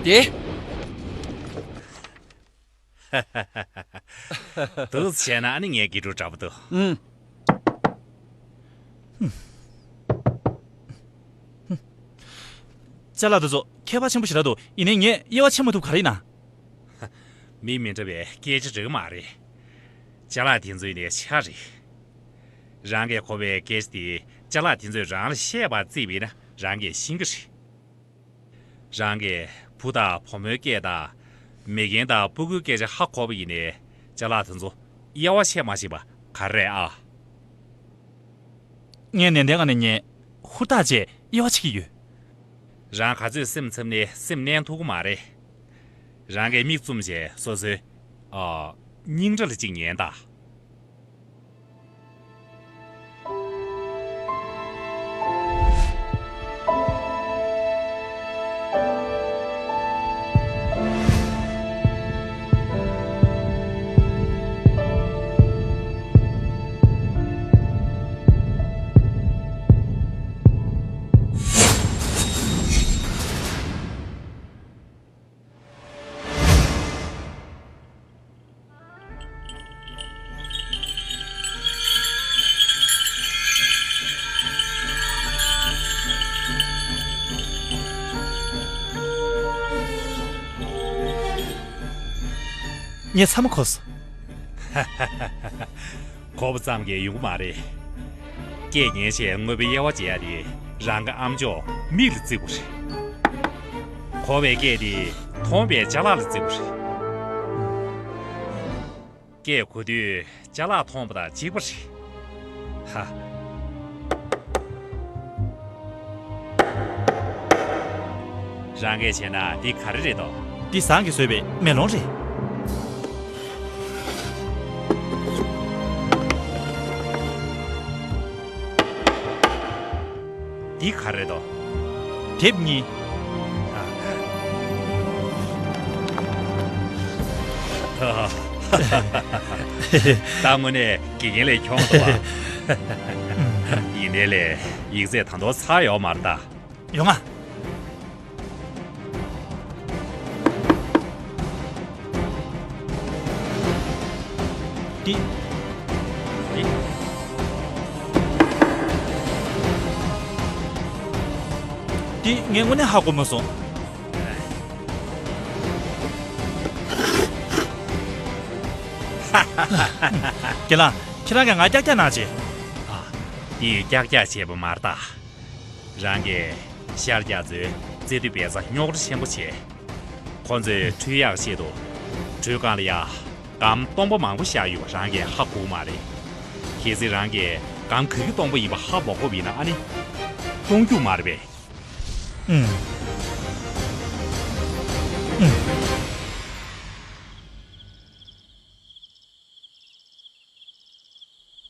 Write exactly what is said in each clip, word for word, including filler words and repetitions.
ཨེ། འདུག་བྱས་ན་ཨ་ནི་ངའི་དགེ་ཕྲུག་འདྲ་པོ་འདུག་ཨུམ། ཅ་ལག་དེ་ཚོ་ཁྱད་པར་ཆེན་པོ་ཞེ་དྲག་འདུག་ཡིན་ནའི་ངས་དབྱེ་བ་ཕྱེ་མ་ཐུབ། ག་རེ་ཡིན་ན། མི་མི་འདྲ་བའི་སྐད་ཆ་འདྲ་གི་མ་རེད། ཅ་ལག་དེ་ཚོ་ཡིན་ནའི་ཆ་རེད། རང་གིས་གོ་བའི་སྐད་ཆ་དེ་ཅ་ལག་དེ་ཚོས་རང་ལ་བཤད་པ་བརྩིས་པ་ཡིན་ན་རང་གིས་ཤེས་ཀྱི་རེད། རང་གི་བུ་དང་བུ་མོའི་སྐད་དང་། མེས་རྒྱལ་དང་སྤུ་གུའི་སྐད་ཆ་ཧ་གོ་བ་ཡིན་ནའི་ཅ་ལག་དེ་ཚོ་དབྱེ་བ་ཕྱེ་མ་ཤེས་པ་ག་རེ་རེད་ཨ། ངས་ནན་ཏན་ངང་ནས་ཉན། ཧུར་ཐག་བྱས་དབྱེ་བ་ཕྱེ་གི་ཡོད། རང་ག་ཚོད་སེམས་འཚབ་ནའི་སེམས་མནན་ཐུབ་ཀྱི་མ་རེད། རང་གིས་མིག་བཙུམས་བྱས་སོ་སོའི། ཨ། སྙིང་ཁྲག་ལ་གཅིག་ཉན་དང་། ངས་ཚང་མ་གོ་སོང་། གོ་བ་ཙམ་གྱིས་ཡོང་གི་མ་རེད། སྐད་ཉན་བྱས་དངོས་པོའི་དབྱེ་བ་འབྱེད་ཡ་དེ་རང་གི་ཨམ་ཅོག་མིག་ལ་བརྩི་དགོས་རེད། གོ་བའི་སྐད་དེ་མཐོང་བའི་ཅ་ལག་ལ་བརྩི་དགོས་རེད། སྐད་གོ་དུས་ཅ་ལག་མཐོང་བ་དང་གཅིག་པ་རེད། ཧ། རང་གིས་བྱས་ན་འདི་ག་རེ་རེད་དོ། འདི་ཟངས་ཀྱིས་བཟོས་པའི་མེ་ལོང་རེད། འདི་ག་རེ་རེད་དོ། དེབ་གཉིས། ད་དངོས་གནས་དགེ་རྒན་ལས་གྱོང་འདུག་ཨ། ཡིན་ནའི་ལས་ཡིག་ཚད་ད་དུང་ཚར་ཡོད་མ་རེད་ད། ཡོང་ང་། འདི། འདི། འདི་ངས་དངོས་གནས་ཧ་གོ་མ་སོང་། རྒན་ལགས། ཁྱེད་རང་གིས་ང་ཀྱག་ཀྱག་གནང་བྱས། ཨ། འདི་ཀྱག་ཀྱག་བྱས་པ་མ་རེད་ད། རང་གིས་ཤར་རྒྱ་མཚོའི་རྩེ་ཏོ་བལ་བཟའ་རྙོག་དྲ་ཆེན་པོ་བྱས། ཁོ་ཚོས་འཕྲུལ་གཡག་ཆེད་དུ་གྲུའི་སྒང་ལ་ཡ་སྒམ་སྟོང་པ་མང་པོ་བཞག་ཡོད་པ་རང་གིས་ཧ་གོ་མ་རེད། གལ་སྲིད་རང་གིས་སྒམ་ག་གི་སྟོང་པ་ཡིན་པ་ཧ་མ་གོ་བ་ཡིན་ན་ཨ་ནི་སྟོང་རྒྱུ་མ་རེད་པས། ཨུམ། ཨུམ།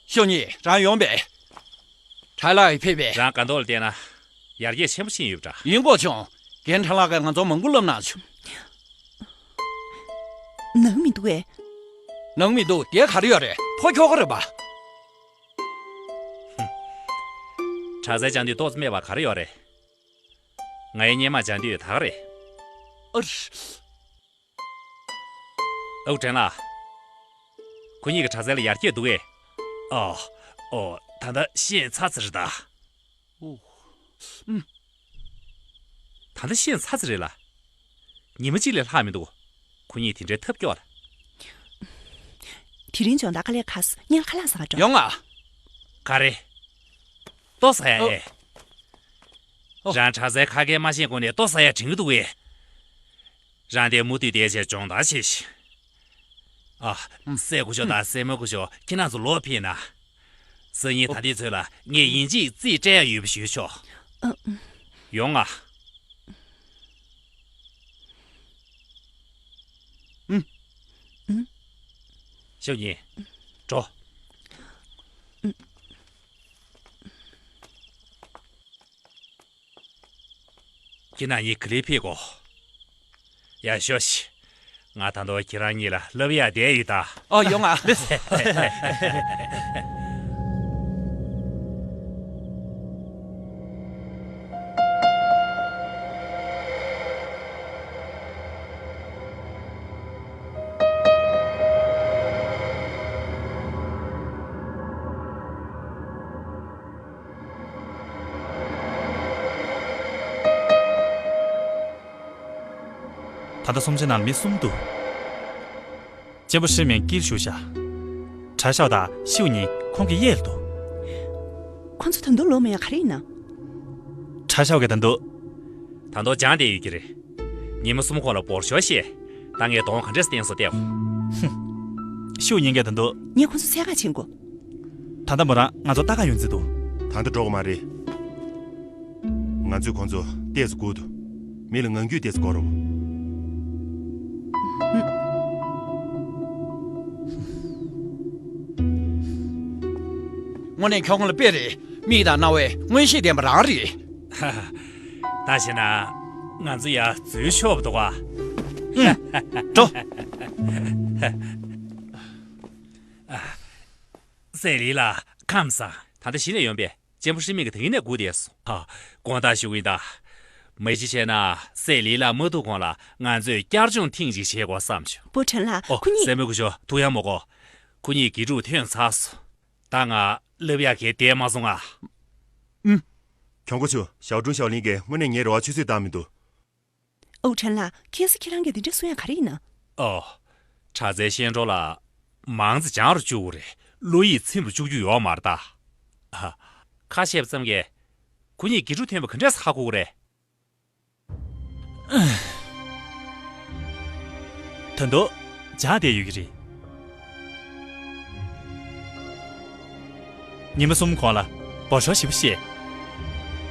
ཤོ་ཉི། རང་ཡོང་པས། ཁྲ་ལགས་ཡིས་ཕེབས་པས། རང་དགའ་མདོག་ལ་བལྟས་ན་ཡར་རྒྱས་ཆེན་པོ་ཕྱིན་ཡོད་པ་འདྲ། ཡིན་གོ་ཆུང་། རྒན་ཁྲ་ལགས་ཀྱིས་ང་ཚོར་མང་པོ་བསླབ་གནང་བྱུང་། ནང་མི་འདུག་གས། ནང་མི་འདུག་དེ་ག་རེ་ཡོད་རེད། ཕོ་ཁྱོ་ག་རེད་པ། གྲྭ་སའི་སྦྱང་དུས་ཏོག་ཙམ་སྨྲས་པ་ག་རེ་ཡོད་རེད། ང་ཡི་སྔོན་མ་སྦྱང་དུས་ད་ག་རེད། ཨ་རེད། ཨའུ་ཁྲེན་ལགས། ཁོ་གཉིས་ཀྱི་གྲྭ་སའི་ལ་ཡར་རྒྱས་འདུག་གས། ཨོ། ཨོ། ད་ལྟ་ཤེས་ཚར་ཚར་རེད་ད། ཨོ། ཨུམ། ད་ལྟ་ཤེས་ཚར་ཚར་རེད་ལ། ཉི་མ་གཅིག་ལས་ལྷག་མི་འདུག་ཁོ་གཉིས་དེ་འདྲའི་ཐབས་སྐྱོ་ལ། དེ་རིང་སྦྱོང་བརྡར་དཀའ་ལས་ཁག་སོང་། སྔོན་ལ་ཁ་ལག་ཟ་ག་འགྲོ། ཡོང་ང་། ག་རེ། ལྟོ་ཟ་ཡ་ཨོ། ཨེ། ཨོ། རང་གྲྭ་སའི་ཁ་སྐད་མ་ཤེས་གོང་ནས་ལྟོ་ཟ་ཡ་དྲན་གྱི་འདུག་གས། རང་དེ་མུ་མཐུད་བསྡད་བྱས་སྦྱོང་བརྡར་བྱེད་ཤིག་ཨ། སྲས་སྐུ་ཞབས་དང་སྲས་མོ་སྐུ་ཞབས་ཁྱེད་རང་ཚོ་ལོག་ཕེབས་ན། སང་ཉིན་ད་ལྟའི་ཚོད་ལ་ངས་ཡིན་གཅིག་རྩིས་སྤྲད་ཡ་ཡོད་པ་ཞུས་ཆོག་ཨ། ཡོང་ང་། ཨུམ། ཨུམ། ཤོ་ཉི། འགྲོ། ཨུམ། ཁྱེད་རྣམ་གཉིས་ག་ལེར་ཕེབས་དགོས། ཡ་ཤོག་ཤིག་ང་ད་དུང་ཁྱེད་རང་གཉིས་ལ་བསླབ་ཡག་བསྡད་ཡོད་ད། ཨོ་ཡོང་ང་། ད་ལྟ་གསུམ་ཆའི་ནང་ལ་མི་གསུམ་འདུག་གཅེན་པོ་ཧྲི་མིང་དཀྱིལ་བཞུགས་ཤག་གྲྭ་ཤག་དང་ཤིའུ་ཉིང་ཁོང་གི་གཡས་ལ་འདུག་ཁོང་ཚོ་ད་དུང་ལོག་མེད་ཡ་ག་རེ་ཡིན་ན། གྲྭ་ཤག་གིས་ད་དུང་། ད་དུང་སྦྱངས་བསྡད་ཡོད་ཀྱི་རེད། ཉི་མ་གསུམ་གོང་ལ་འབོར་ཤོག་བཤད། ད་ངས་གདོང་ག་འདྲས་བསྟན་སོང་བལྟས། ཤིའུ་ཉིང་གིས་ད་དུང་། ངས་ཁོང་ཚོ་འཚོལ་ག་ཕྱིན་དགོས། ད་ལྟ་མོ་རང་ང་ཚོ་ལྟ་ག་ཡོང་རྩིས་འདུག་ད་ལྟ་འགྲོ་གི་མ་རེད། ང་ཚོས་ཁོང་ཚོ་ཏོག་ཙམ་སྒུག་དང་། མི་ལ་ངང་རྒྱུད་ཏོག་ཙམ་དགོས་རེད། དངོས་གནས་ཁྱོད་ཁོང་ལ་དཔེ་རེད། མིག་དང་རྣ་བའི་མངོན་ཤེས་ལྡན་པ་རང་རེད། ད་བྱས་ན་ང་ཚོ་ཡར་འཛུལ་ཆོག་པ་འདུག་ག་ཨུམ། འགྲོ། སེ་ལི་ལགས་ཁམས་བཟང་། ད་ལྟ་གཞི་ནས་ཡོང་པས། གཅེན་པོ་ཧྲི་མིང་གིས་ད་གིན་ནས་སྒུག་བསྡད་སོང་། ཧ། དགོངས་དག་ཞུ་གི་ཡིན་ད། མ་གཞི་བྱས་ན་སེ་ལི་ལགས་མ་ཐུག་གོང་ལ་ང་ཚོས་བསྐྱར་སྦྱོང་ཐེངས་གཅིག་བྱེད་དགོས་བསམ་བྱུང་། པོ་ཁྲེན་ལགས། ཨོ། ཁོ་གཉིས། སྲས་མོ་སྐུ་ཞབས་ཐུགས་ཡག་མོ་གོ། ཁོ་གཉིས་དགེ་ཕྲུག་ཐོན་ཚར་སོང་། ད་ང་ལབ་ཡག་གི་བསྡད་མ་སོང་ང་། ཨུམ། གྱོང་གོ་ཆུ་ཞའོ་ཀྲུང་ཞའོ་ལིན་གྱིས་དངོས་གནས་ངའི་རེ་བ་ཆུད་ཟོས་བཏང་མི་འདུག་ཨོ་ཁྲེན་ལགས། ཁ་སང་ཁྱེད་རང་གིས་འདི་འདྲ་གསུང་ཡག་ག་རེ་ཡིན་ན། ཨོ། གྲྭ་ཚའི་ཤན་གྲོགས་ལ་མང་ཙམ་སྦྱང་རུ་བཅུག་དགོས་རེད། བློ་ཡིད་ཚིམ་རུ་བཅུག་རྒྱུ་ཡོད་མ་རེད་ད། ཨ། ཁ་བཤད་པ་ཙམ་གྱིས་ཁོ་གཉིས་དགེ་ཕྲུག་ཐོན་པ་ག་འདྲས་ཧ་གོ་གི་རེད། ད་དུང་སྦྱངས་བསྡད་ཡོད་ཀྱི་རེད། ཉི་མ་གསུམ་གོང་ལ་འབོར་ཤོག་ཞིབ་པོ་བཤད།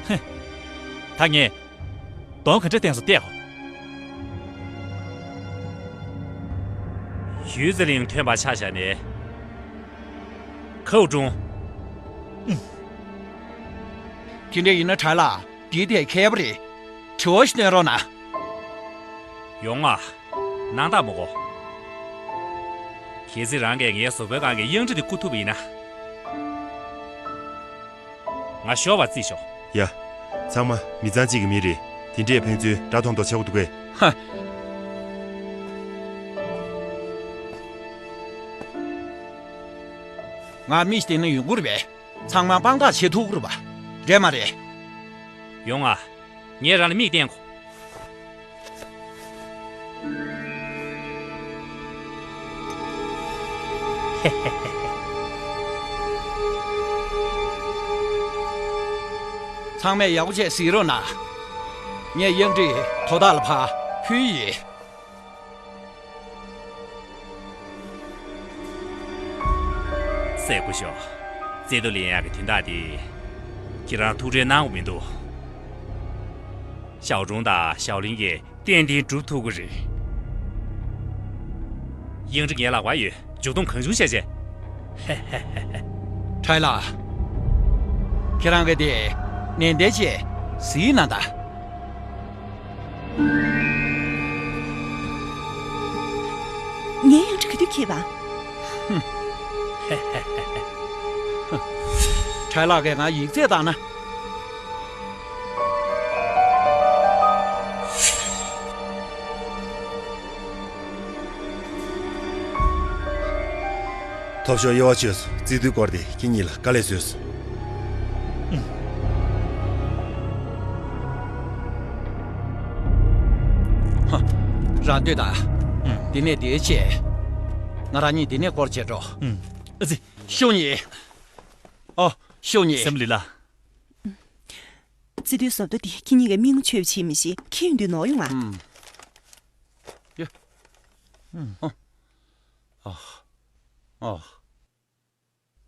ཧེ། ད་ངས་གདོང་ག་འདྲ་བསྟན་སོང་བལྟས་ཧོ། ཡུས་ཙི་ལིང་ཐོན་པ་ཆ་བཞག་ནས། ཁའུ་ཀྲུང་། དེ་འདྲ་ཡིན་ན་གྲྭ་ལགས། འདིའི་ཐད་མཁས་པ་རེད། དྲི་བ་ཞིག་བཏོན་རོགས་གནང་། ཡོང་ང་། སྣང་དག་མོ་གོ། གལ་སྲིད་རང་གིས་ངའི་བཟོ་པའི་སྒང་གི་གཡང་ཁྲི་དེ་རྐུ་ཐུབ་པ་ཡིན་ན། ང་ཤོར་བ་རྩིས་ཤོག་ཡ། ཚང་མ་མི་ཚང་གཅིག་གི་མི་རེད། དེ་འདྲས་ཕན་ཚུན་དགྲ་མཐོང་མདོག་ཆགས་པོ་འདུག་གས། ཧ། ང་མི་ཞིག་བསྟེན་ན་ཡོང་གི་རེད་པས། ཚང་མ་དཔང་རྟགས་བྱེད་ཐུབ་ཀྱི་རེད་པ། རེད་མ་རེད། ཡོང་ང་། ངས་རང་ལ་མིག་བསྟན་གོ། ཚང་མས་ཡག་པོ་བྱས་གཟིགས་རོགས་གནང་། ངས་གཡང་ཁྲི་དོ་བདག་ལ་ཕར་ཕུལ་ཡིན། སྲས་སྐུ་ཞབས། རྩེ་ཏོ་ལེན་ཡག་གི་དོན་དག་དེ། ཁྱེད་རང་ཐུགས་ཁྲལ་གནང་དགོས་མི་འདུག་ཞའོ་ཀྲུང་དང་ཞའོ་ལིན་གྱིས་ཏན་ཏན་སྒྲུབ་ཐུབ་ཀྱི་རེད། གཡང་ཁྲི་ངའི་ལག་པར་ཡོད། མཇུག་སྡོམ་གང་བྱུང་བྱས་བྱས། ཁྲའི་ལགས། ཁྱེད་རང་གིས་དེ་ནན་ཏན་བྱས་གཟིགས་གནང་དང་། ངའི་གཡང་ཁྲི་ག་དུས་ཁེལ་བ། ཁྲའི་ལགས་ཀྱིས་ང་ཡིག་ཚད་བཏང་ན། ཐོབ་ཤོག་དབྱེ་བ་ཆོད་སོང་། རྩིས་ཐོའི་སྐོར་དེ་ཁྱེད་གཉིས་ལ་དཀའ་ལས་བཟོས་སོང་། ཧ། རང་སྡོད་དང་། ཨུམ། འདི་ནས་འདིར་བྱས། ང་རང་གཉིས་འདི་ནས་སྐོར་བྱེད་འགྲོ། ཨུམ། ཨ་ཙི། ཤོག་གཉིས། ཨོ། ཤོག་གཉིས། སྲས་མོ་ལི་ལགས། རྩིས་ཐོའི་བཟོ་ལྟ་འདི་ཁྱེད་གཉིས་ཀྱིས་མིག་ཆུ་བྱེད་མི་ཤེས། ཁྱེད་ཡོང་དུས་ནོར་ཡོང་ང་། ཨུམ། ཡ། ཨུམ། ཨོ། ཨོ། ཨོ།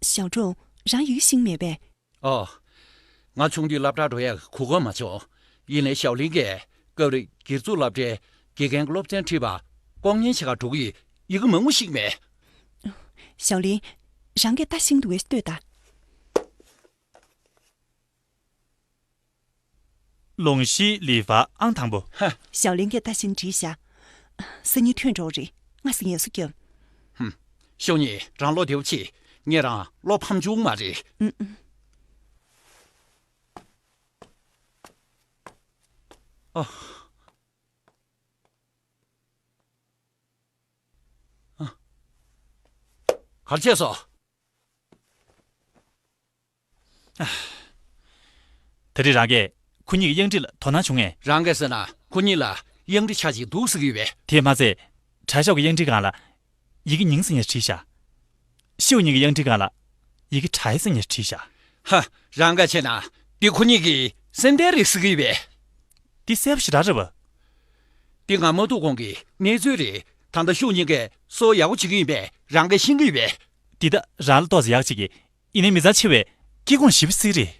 ཞའོ་ཀྲུང་། རང་ཡི་གེ་ཤེས་མེད་པས། ཨོ། ང་ཆུང་དུས་སློབ་གྲྭར་འགྲོ་ཡག་གོ་སྐབས་མ་བྱུང་། ཡིན་ནའི་ཞའོ་ལིན་གྱིས་སྐབས་རེ་སྒེར་ཚུགས་སློབ་གྲྭའི་དགེ་རྒན་གྱི་སློབ་ཚན་ཁྲིད་པར་ལྐོག་ཉན་བྱེད་གར་འགྲོ་གི་ཡོད། ཡི་གེ་མང་པོ་ཤེས་མེད། ཞའོ་ལིན། རང་གིས་ལྟ་ཤེས་འདུག་གས་ལྟོས་དང་། ལུང་ཤི་ལི་ཧྥ་ཨང་དང་པོ། ཧ། ཞའོ་ལིན་གྱིས་ལྟ་བཞིན་བྲིས་བཞག་སང་ཉིན་ཐོན་འགྲོ་གི་རེད། ང་ཟིན་ངལ་གསོ་རྒྱབ། ཧུམ། ཤོག་གཉིས། རང་བློ་བདེ་པོ་བྱེད། ངས་རང་བློ་ཕམ་བཅུག་མ་རེད། ཨུམ་ཨུམ། ཨ། ཨ། ག་རེ་བྱས་སོང་། ད་རེས་རང་གིས་ཁོ་གཉིས་ཀྱི་གཡང་ཁྲི་ལ་དོ་སྣང་བྱུང་ངས། རང་གིས་ཟེར་ན་ཁོ་གཉིས་ལ་ གཡང་ཁྲི་ཆ་ཅིག་འདུག་ཟེར་གི་ཡོད་པས། དེས་མ་ཚད། གྲྭ་ཤོག་གི་གཡང་ཁྲིའི་སྒང་ལ། ཡི་གེ་ཉིང་ཟེར་མཁན་བྲིས་ཤག་ཤིའུ་ཉིང་གི་གཡང་ཁྲིའི་སྒང་ལ། ཡི་གེ་ཁྲའི་ཟེར་མཁན་བྲིས་ཤག་ཧ། རང་ག་བྱས་ན། འདི་ཁོ་གཉིས་ཀྱི་སེམས་ཁྲལ་རེད་ཟེར་གི་ཡོད་པས། འདི་གསལ་པོ་ཞེ་དྲག་རེད་བ། འདི་ང་མ་ཐུག་གོང་གི་གནས་ཚུལ་རེད། ད་ལྟ་ཤིའུ་ཉིང་གིས་གསོ་བ་ཡག་པོ་བྱེད་ཀྱི་ཡིན་པས་རང་གིས་ཤེས་ཀྱི་ཡོད་པས། འདི་ད་རང་ལ་ཏོག་ཙམ་ཡག་ཅིག་གི། ཡིན་ནའི་མི་ཚང་ཆེ་བས་སྐྱེ་ཁུངས་ཞེ་པོ་ཅིག་རེད།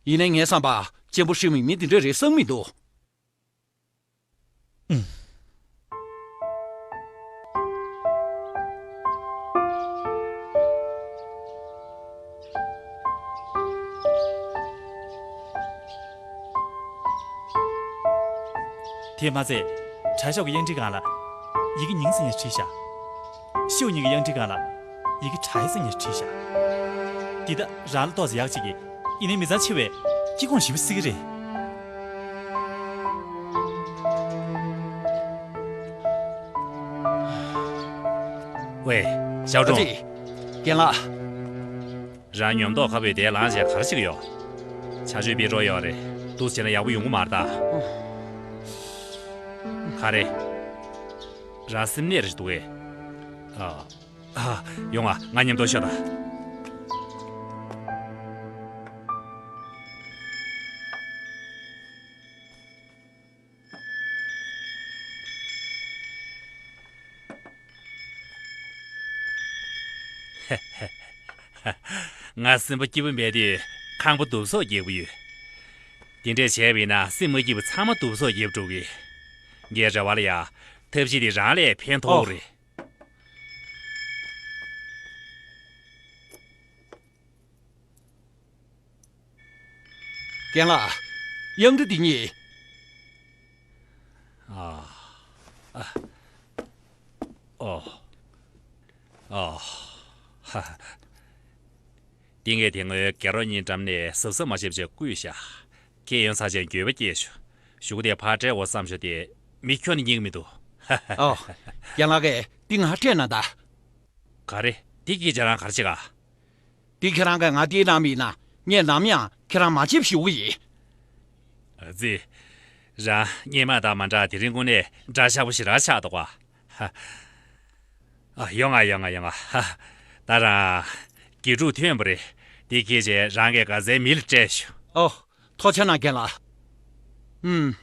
ཡིན་ནའི་ངའི་བསམ་པ་གཅེན་པོ་ཧྲི་མིང་མི་འདི་འདྲ་རེད་བསམ་མི་འདུག་ཨུམ། དེས་མ་ཚད། གྲྭ་ཤོག་གི་གཡང་ཁྲིའི་སྒང་ལ། ཡི་གེ་ཉིང་ཟེར་མཁན་བྲིས་ཤག་ཤིའུ་ཉིང་གི་གཡང་ཁྲིའི་སྒང་ལ། ཡི་གེ་ཁྲའི་ཟེར་མཁན་བྲིས་ཤག་འདི་ད་རང་ལ་ཏོག་ཙམ་ཡག་ཅིག་གི། ཡིན་ནའི་མི་ཚང་ཆེ་བས་སྐྱེ་ཁུངས་ཞེ་པོ་ཅིག་རེད། ཝེ། ཞའོ་ཨ་ཀྲུང་། ཙི། རྒན་ལགས། རང་ཉོབ་མདོག་ཁ་པོས་དེ་ལངས་བྱས་ག་རེ་བྱེད་ཀྱི་ཡོད། ཆ་ཆོས་པི་རོ་ཡོད་རེད། འདུག་བྱས་ན་ཡག་པོ་ཡོང་གི་མ་རེད་ད། ག་རེ། རང་སེམས་ནད་རེ་ཞིག་འདུག་གས། ཨ། ཨ། ཡོང་ང་། ང་མཉམ་དུ་ཤོག་དང་། ང་སེམས་པ་སྐྱིད་པོ་མེད་དུས་ཁང་པ་སྡུག་སོགས་རྒྱག་གི་ཡོད། དེ་འདྲས་བྱས་པ་ཡིན་ན་སེམས་མ་སྐྱིད་པ་ཚང་མ་སྡུག་སོགས་རྒྱབ་འགྲོ་གི། ངའི་རེ་བ་ལ་ཡ། ཐབས་ཤེས་དེ་རང་ལ་ཕན་ཐོགས་ཨོ། རེད། རྒན་ལགས། གཡང་ཁྲི་འདི་གཉིས། ཨ། ཨ། ཨོ། ཨོ། ཧ། འདི་ངས་དེ་སྔོན་རྒྱལ་རོགས་གཉིས་འགྲམ་ནས་གཟབ་གཟབ་མ་བྱེད་པ་བྱས་བརྐུས་ཤག་ཁྱེད་ཡོང་ཚར་བྱས་འགྱོད་པ་སྐྱེས་བྱུང་། གཞུག་གུ་དེ་ཕར་སྤྲད་འོ་བསམ་བྱུང་སྟེ་མི་ཁྱོན་ནས་རྙེད་ཀྱི་མི་འདུག་ཧ་ཧ། ཨོ། རྒན་ལགས་ཀྱིས་འདི་ང་སྤྲད་གནང་དང་། ག་རེ། འདི་སྐད་ཆ་རང་ག་རེ་བྱེད་ག་འདི་ཁྱེད་རང་གིས་ང་སྟེར་གནང་བ་ཡིན་ན་ངས་ནམ་ཡང་ཁྱེད་རང་མ་བརྗེད་པ་ཞུ་གི་ཡིན། ཨ་ཙི། རང་སྔོན་མ་དང་མ་འདྲ་དེ་རིང་དངོས་གནས་འདྲ་ཆགས་པོ་ཞེ་དྲག་ཆགས་འདུག་ག་ཧ། ཨ། ཡོང་ང་ཡོང་ང་ཡོང་ང་ཧ། ད་རང་། དགེ་ཕྲུག་ཐོན་པ་རེད། འདི་ཁྱེད་ཀྱིས་རང་གི་དགའ་ཚལ་མི་ལ་སྤྲད་ཤོག་ཨོ། ཐུགས་རྗེ་གནང་རྒན་ལགས། ཨུམ།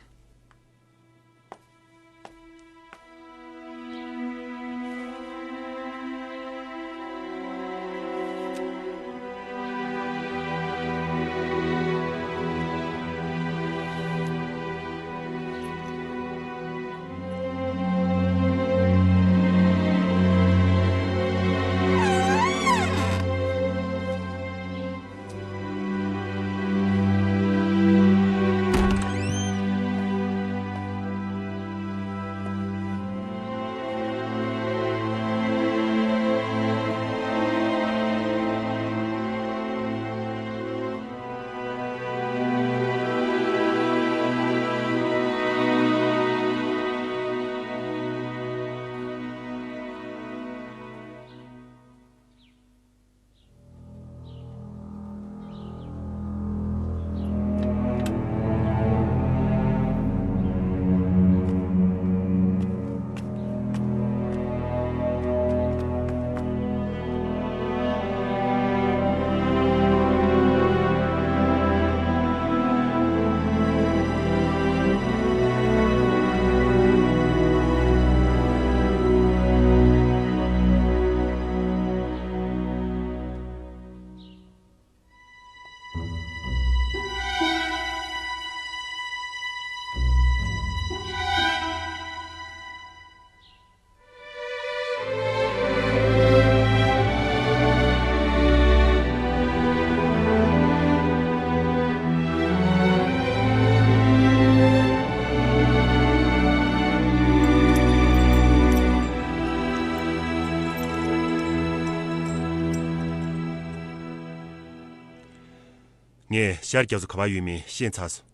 ངས་ཤར་རྒྱ་མཚོ་ག་པར་ཡོད་མེད་ཤེས་ཚར་སོང་།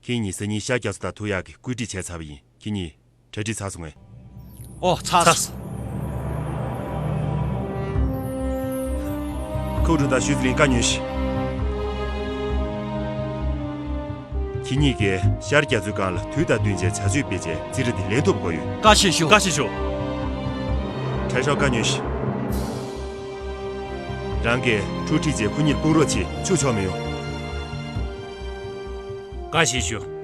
ཁྱེད་གཉིས་སང་ཉིན་ཤར་རྒྱ་མཚོ་དང་ཐུག་ཡག་གི་བཀོད་སྒྲིག་བྱས་ཚར་བ་ཡིན། ཁྱེད་གཉིས་གྲ་སྒྲིག་ཚར་སོང་ངས། ཨོ། ཚར་སོང་། ཁོ་རུ་དང་ཞུས་ལིན་བཀའ་ཉོན་ཞིག་ཁྱེད་གཉིས་ཀྱིས་ཤར་རྒྱ་མཚོའི་སྒང་ལ་དུས་དང་བསྟུན་བྱའི་བྱ་སྤྱོད་སྤེལ་བྱས་རྩིས་ཁྲ་འདི་ལེན་ཐུབ་དགོས་ཡོད། བཀའ་བཞིན་ཞུ། བཀའ་བཞིན་ཞུ། གྲྭ་ཤོག་བཀའ་ཉོན་ཞིག་རང་གིས་ཁྲུ་ཁྲིད་བྱས་ཁོ་གཉིས་ལ་དཔུང་རོགས་བྱེད་ཆུག་ཆོག་མི་ཡོང་། བཀའ་བཞིན་ཞུ།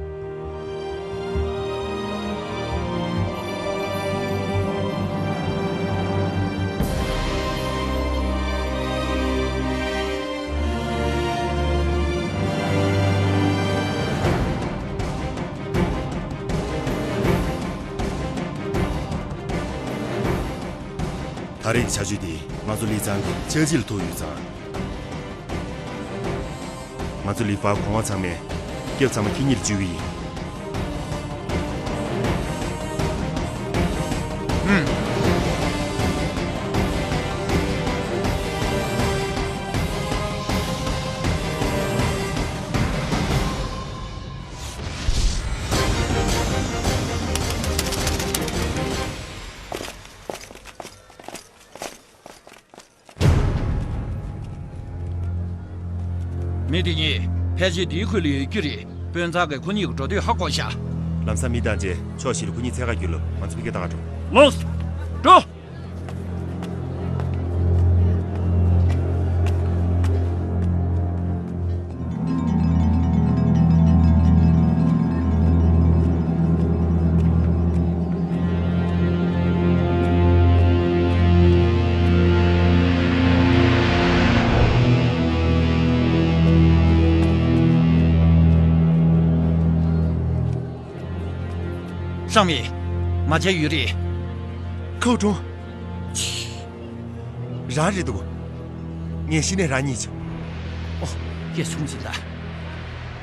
ད་རེས་ཀྱི་བྱ་སྤྱོད་འདི་ང་ཚོ་ལི་ཚང་གི་ཆག་འཇིག་ལ་ཐུག་ཡོད་ཙང་། ང་ཚོ་ལི་ཧྥ་གོང་འོག་ཚང་མས་སྐྱབས་ཚང་མ་ཁྱེད་གཉིས་ལ་བཅོལ་གྱི་ཡིན། ཨུམ། མི་དེ་གཉིས་ཕལ་ཆེར་འདིའི་ཁུལ་ལ་ཡོད་རྒྱུ་རེད། དཔོན་ཚང་གིས་ཁོ་གཉིས་ཀྱི་འགྲོ་སྡོད་ཧ་གོ་ཤག་ལམ་སང་མི་བཏང་རྗེས་ཕྱོགས་བཞི་ལ་ཁོ་གཉིས་འཚོལ་ག་རྒྱུགས་ལབ། ང་ཚོ་ཕ་གིར་ལྟ་ག་འགྲོ། ལོས། འགྲོ། ཧྲང་མི། མ་བྱས་ཡོད་རེད། ཁའུ་ཀྲུང་། རང་རེད་འདུག་ངས་ཤི་ནས་རང་ཉིད་བྱ། ཨོ། སྐད་ཆུང་ཞིག་ལ།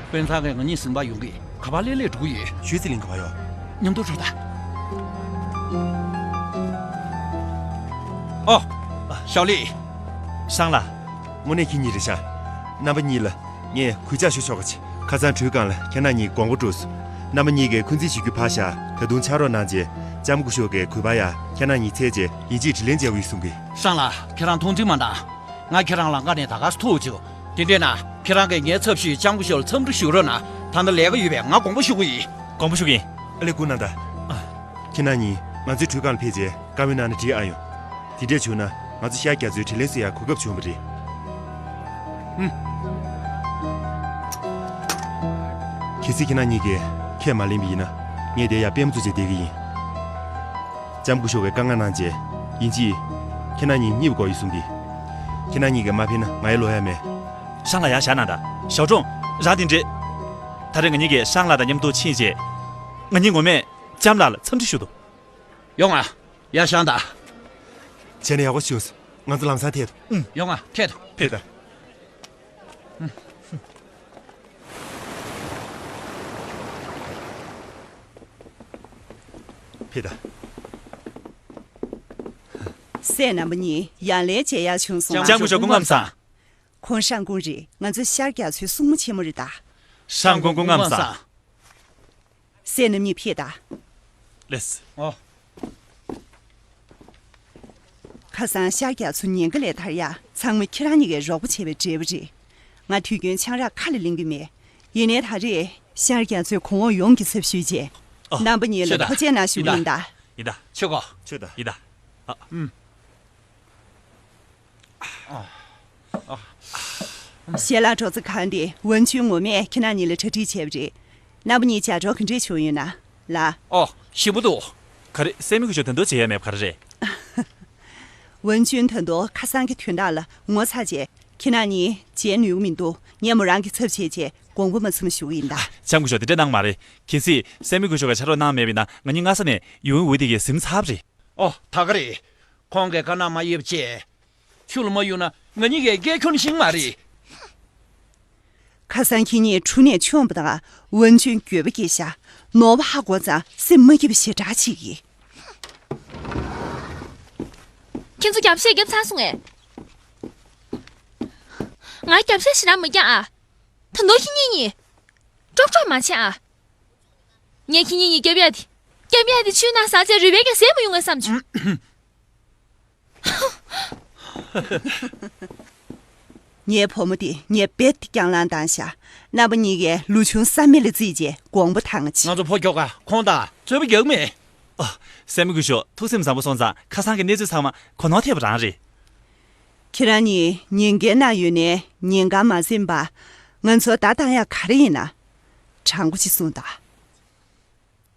དཔོན་ཚང་གིས་ང་གཉིས་ཟིན་པ་ཡོང་གི་ག་པར་སླེབས་སླེབས་འགྲོ་གི་ཡོད། ཞུས་ཙི་ལིང་ག་པར་ཡོད། མཉམ་དུ་འགྲོ་ད། ཨོ། ཞའོ་ལི། ཧྲང་ལགས། དངོས་གནས་ཁྱེད་གཉིས་རེད་ཤག་རྣམ་པ་གཉིས་ལ་ངས་གུས་ཕྱག་ཞུ་ཆོག་ག་བྱེད། ཁ་སང་གྲོས་ཁང་ལ་ཁྱེད་རྣམ་གཉིས་དགོངས་པ་གྲུབ་སོང་། རྣམ་པ་གཉིས་ཀྱིས་འཁོན་འཛིན་བྱེད་རྒྱུ་ཕར་བཞག་ད་དུང་ཕྱག་རོགས་གནང་རྗེས་ལྕམ་སྐུ་ཞབས་ཀྱི་གུས་པ་ཡང་ཁྱེད་རྣམ་གཉིས་འཚོལ་རྗེས་ཡིན་གཅིག་དྲིན་ལན་འཇལ་དགོས་ཡོད་གསུང་གི། ཧྲང་ལགས། ཁྱེད་རང་མཐོང་ཆུང་མ་གནང་། ང་ཁྱེད་རང་ལམ་ཁ་ནས་ད་ག་སེ་ཐུག་བྱུང་། དེ་འདྲས་ན་ཁྱེད་རང་གིས་ངའི་ཚབ་ཞུས་ལྕམ་སྐུ་ཞབས་ལ་འཚམས་འདྲི་ཞུ་རོགས་གནང་། ད་ལྟ་ལས་ཀ་ཡོད་པས་ང་དགོངས་པ་ཞུ་གི་ཡིན། དགོངས་པ་ཞུ་གི་ཡིན། ཨ་ལེ་སྐུ་གནང་དང་། ཁྱེད་རྣམ་གཉིས་ང་ཚོའི་གྲོས་ཁང་ལ་ཕེབས་རྗེས་བཀའ་མོལ་གནང་ན་འགྲིག་ཨ་ཡོང་། དེ་འདྲས་བྱུང་ན་ང་ཚོ་ཤར་རྒྱ་མཚོའི་དྲིན་ལན་གསོ་ཡག་གོ་སྐབས་བྱུང་བ་རེད། ཨུམ། གལ་སྲིད་ཁྱེད་རྣམ་གཉིས་ཀྱིས་ཁས་མ་ལེན་པ་ཡིན་ན་ངས་དེ་ཡར་དཔེ་མ་བཙུགས་བྱས་བསྡད་ཀྱི་ཡིན། ལྕམ་སྐུ་ཞབས་ཀྱིས་བཀའ་མངགས་གནང་རྗེས་ཡིན་གཅིག་ཁྱེད་རྣམ་གཉིས་གཉིད་དགོས་ཡོད་གསུང་གི། ཁྱེད་རྣམ་གཉིས་ཀྱིས་མ་ཕེབས་ན་ང་ཡར་ལོག་ཡ་མེད། ཧྲང་ལགས་ཡར་བཞག་གནང་དང་། ཞའོ་ཀྲུང་། རང་དེ་འདྲས། ད་རེས་ང་གཉིས་ཀྱིས་ཧྲང་ལགས་དང་མཉམ་དུ་ཕྱིན་རྗེས། ང་གཉིས་ངོ་མས་ལྕམ་ལགས་ལ་འཚམས་འདྲི་ཞུ་དོ། ཡོང་ང་། ཡར་བཞག་དང་། བྱས་ན་ཡག་པོ་བྱུང་སོང་། ང་ཚོ་ལམ་སང་ཐད་དོ། ཨུམ། ཡོང་ང་ཐད་དོ། ཕེབས་དང་། ཕེབས་དང་། སྲས་རྣམ་པ་གཉིས་ཡང་ལན་མཇལ་ཡག་བྱུང་སོང་ང་། ལྕམ་སྐུ་ཞབས་སྐུ་ཁམས་བཟང་། ཁོང་ཧྲང་ཀུང་རེད། ང་ཚོ་ཤར་རྒྱ་མཚོའི་སྲུང་མོ་ཆེན་མོ་རེད་ད། ཧྲང་ཀུང་སྐུ་ཁམས་བཟང་། སྲས་རྣམ་གཉིས་ཕེབས་དང་། ལགས་སོ། ཨོ། ཁ་སང་ཤར་རྒྱ་མཚོ་ཉེན་ཁ་ལས་ཐར་ཡག་ཚང་མ་ཁྱེད་རང་གཉིས་ཀྱིས་རོགས་པ་བྱས་པའི་འབྲས་བུ་རེད། ང་དུས་རྒྱུན་ཆང་རག་ཁ་ལ་ལེན་གྱི་མེད། ཡིན་ནའི་ད་རེས་ཤར་རྒྱ་མཚོའི་གོང་འོག་ཡོངས་ཀྱི་ཚབ་ཞུས་རྗེས། ཨོ། རྣམ་པ་གཉིས་ལ་ཐུགས་རྗེ་ཆེ་ད། ཐུགས་རྗེ་ཆེ་ད། ཐུགས་རྗེ་ཆེ་ད། ཡིན་ད། ཡིན་ད། ཆོག་གོ། ཆོག་ད། ཡིན་ད། ཨ། ཨུམ། ཞལ་ལག་སྒྲོག་རྩེ་ཁང་དེ་ཝུན་ཅུན་ངོ་མས་ཁྱེད་རྣམ་གཉིས་ལ་གྲ་སྒྲིག་བྱས་པ་རེད། རྣམ་པ་གཉིས་ལྗགས་སྒྲོག་ག་འདྲས་བྱུང་ཡོད་ན་ལགས། ཨོ། ཞིམ་པོ་འདུག་ག་རེ་སྲས་མོ་སྐུ་ཞབས་ད་དུང་བྱེད་ཡ་མེད་པ་ག་རེ་རེད། ཝུན་ཅུན་ད་དུང་ཁ་སང་གི་དོན་དག་ལ་ངོ་ཚ་བྱས། ཁྱེད་རྣམ་གཉིས་མཇལ་ནུས་ཀྱི་མི་འདུག་ངས་མོ་རང་གི་ཚབ་བྱས་བྱས་དགོངས་པ་མ་ཚོམ་ཞུ་གི་ཡིན་ད། ལྕམ་སྐུ་ཞབས་དེ་འདྲ་གནང་མ་རེད། གལ་སྲིད་སྲས་མོ་སྐུ་ཞབས་ཀྱིས་ཕྱག་རོགས་གནང་མེད་པ་ཡིན་ན་ང་གཉིས་སྔ་ས་ནས་ཡུན་འུ་དེ་གའི་ཟིན་ཚར་བ་རེད། ཨོ། ད་ག་རེད། ཁོང་གིས་བཀའ་གནང་མ་ཡོད་པ་བྱས། ཆུ་ལ་མ་གཡུགས་ན་ང་གཉིས་ཀའི་སྐད་ཁྱོན་ཤིང་མ་རེད། ཁ་སང་ཁྱེད་གཉིས་གྲུ་ནས་མཆོངས་པ་དང་ཝུན་ཅུན་འགྱོད་པ་སྐྱེས་ཤག་ནོར་བ་ཧ་གོ་ཙང་སེམས་མ་སྐྱིད་པ་ཞེ་དྲག་བྱེད་ཀྱི། ཁྱེད་ཚོ་རྒྱབ་བཤད་རྒྱབ་ཚར་སོང་ངས། ང་རྒྱབ་བཤད་ཞེ་དྲག་མ་རྒྱག་ཨ། ད་ནོར་ཁྱེད་གཉིས་གཉིས། ཀྲོག་ཀྲོག་མ་བྱེད་ཨ། ངས་ཁྱེད་གཉིས་གཉིས་རྒྱབ་ཡ་དེ། རྒྱབ་ཡ་དེ་ཆུའི་ནང་ཟག་བྱས་རུས་སྦལ་གྱིས་ཟས་མ་ཡོང་ངས་བསམ་བྱུང་། ངའི་བུ་མོ་དེ་ངས་རྦད་དེ་སྐྱང་ལངས་བཏང་ཤག་རྣམ་པ་གཉིས་ཀས་ལོ་ཆུང་བསམ་མེད་ལ་བརྩིས་བྱས་དགོངས་པ་དྭངས་ཅིག་ང་ཚོ་ཕོ་ཁྱོ་ག་ཁོང་དང་རྩོད་པ་རྒྱག་མེད། ཨ། སྲས་མོ་སྐུ་ཞབས་ཐུགས་སེམས་བཟང་པོ་སོང་ཙང་ཁ་སང་གི་གནས་ཚུལ་ཚང་མ་གོ་ནོར་ཐེབས་པ་རང་རེད། ཁྱེད་རང་གཉིས་ཉེན་ཁའི་ནང་ཡོད་ནའི་ཉེན་ཁ་མ་ཟིན་པར་ང་ཚོར་བརྡ་བཏང་ཡག་ག་རེ་ཡིན་ན། དྲང་པོ་ཅིག་གསུངས་དང་།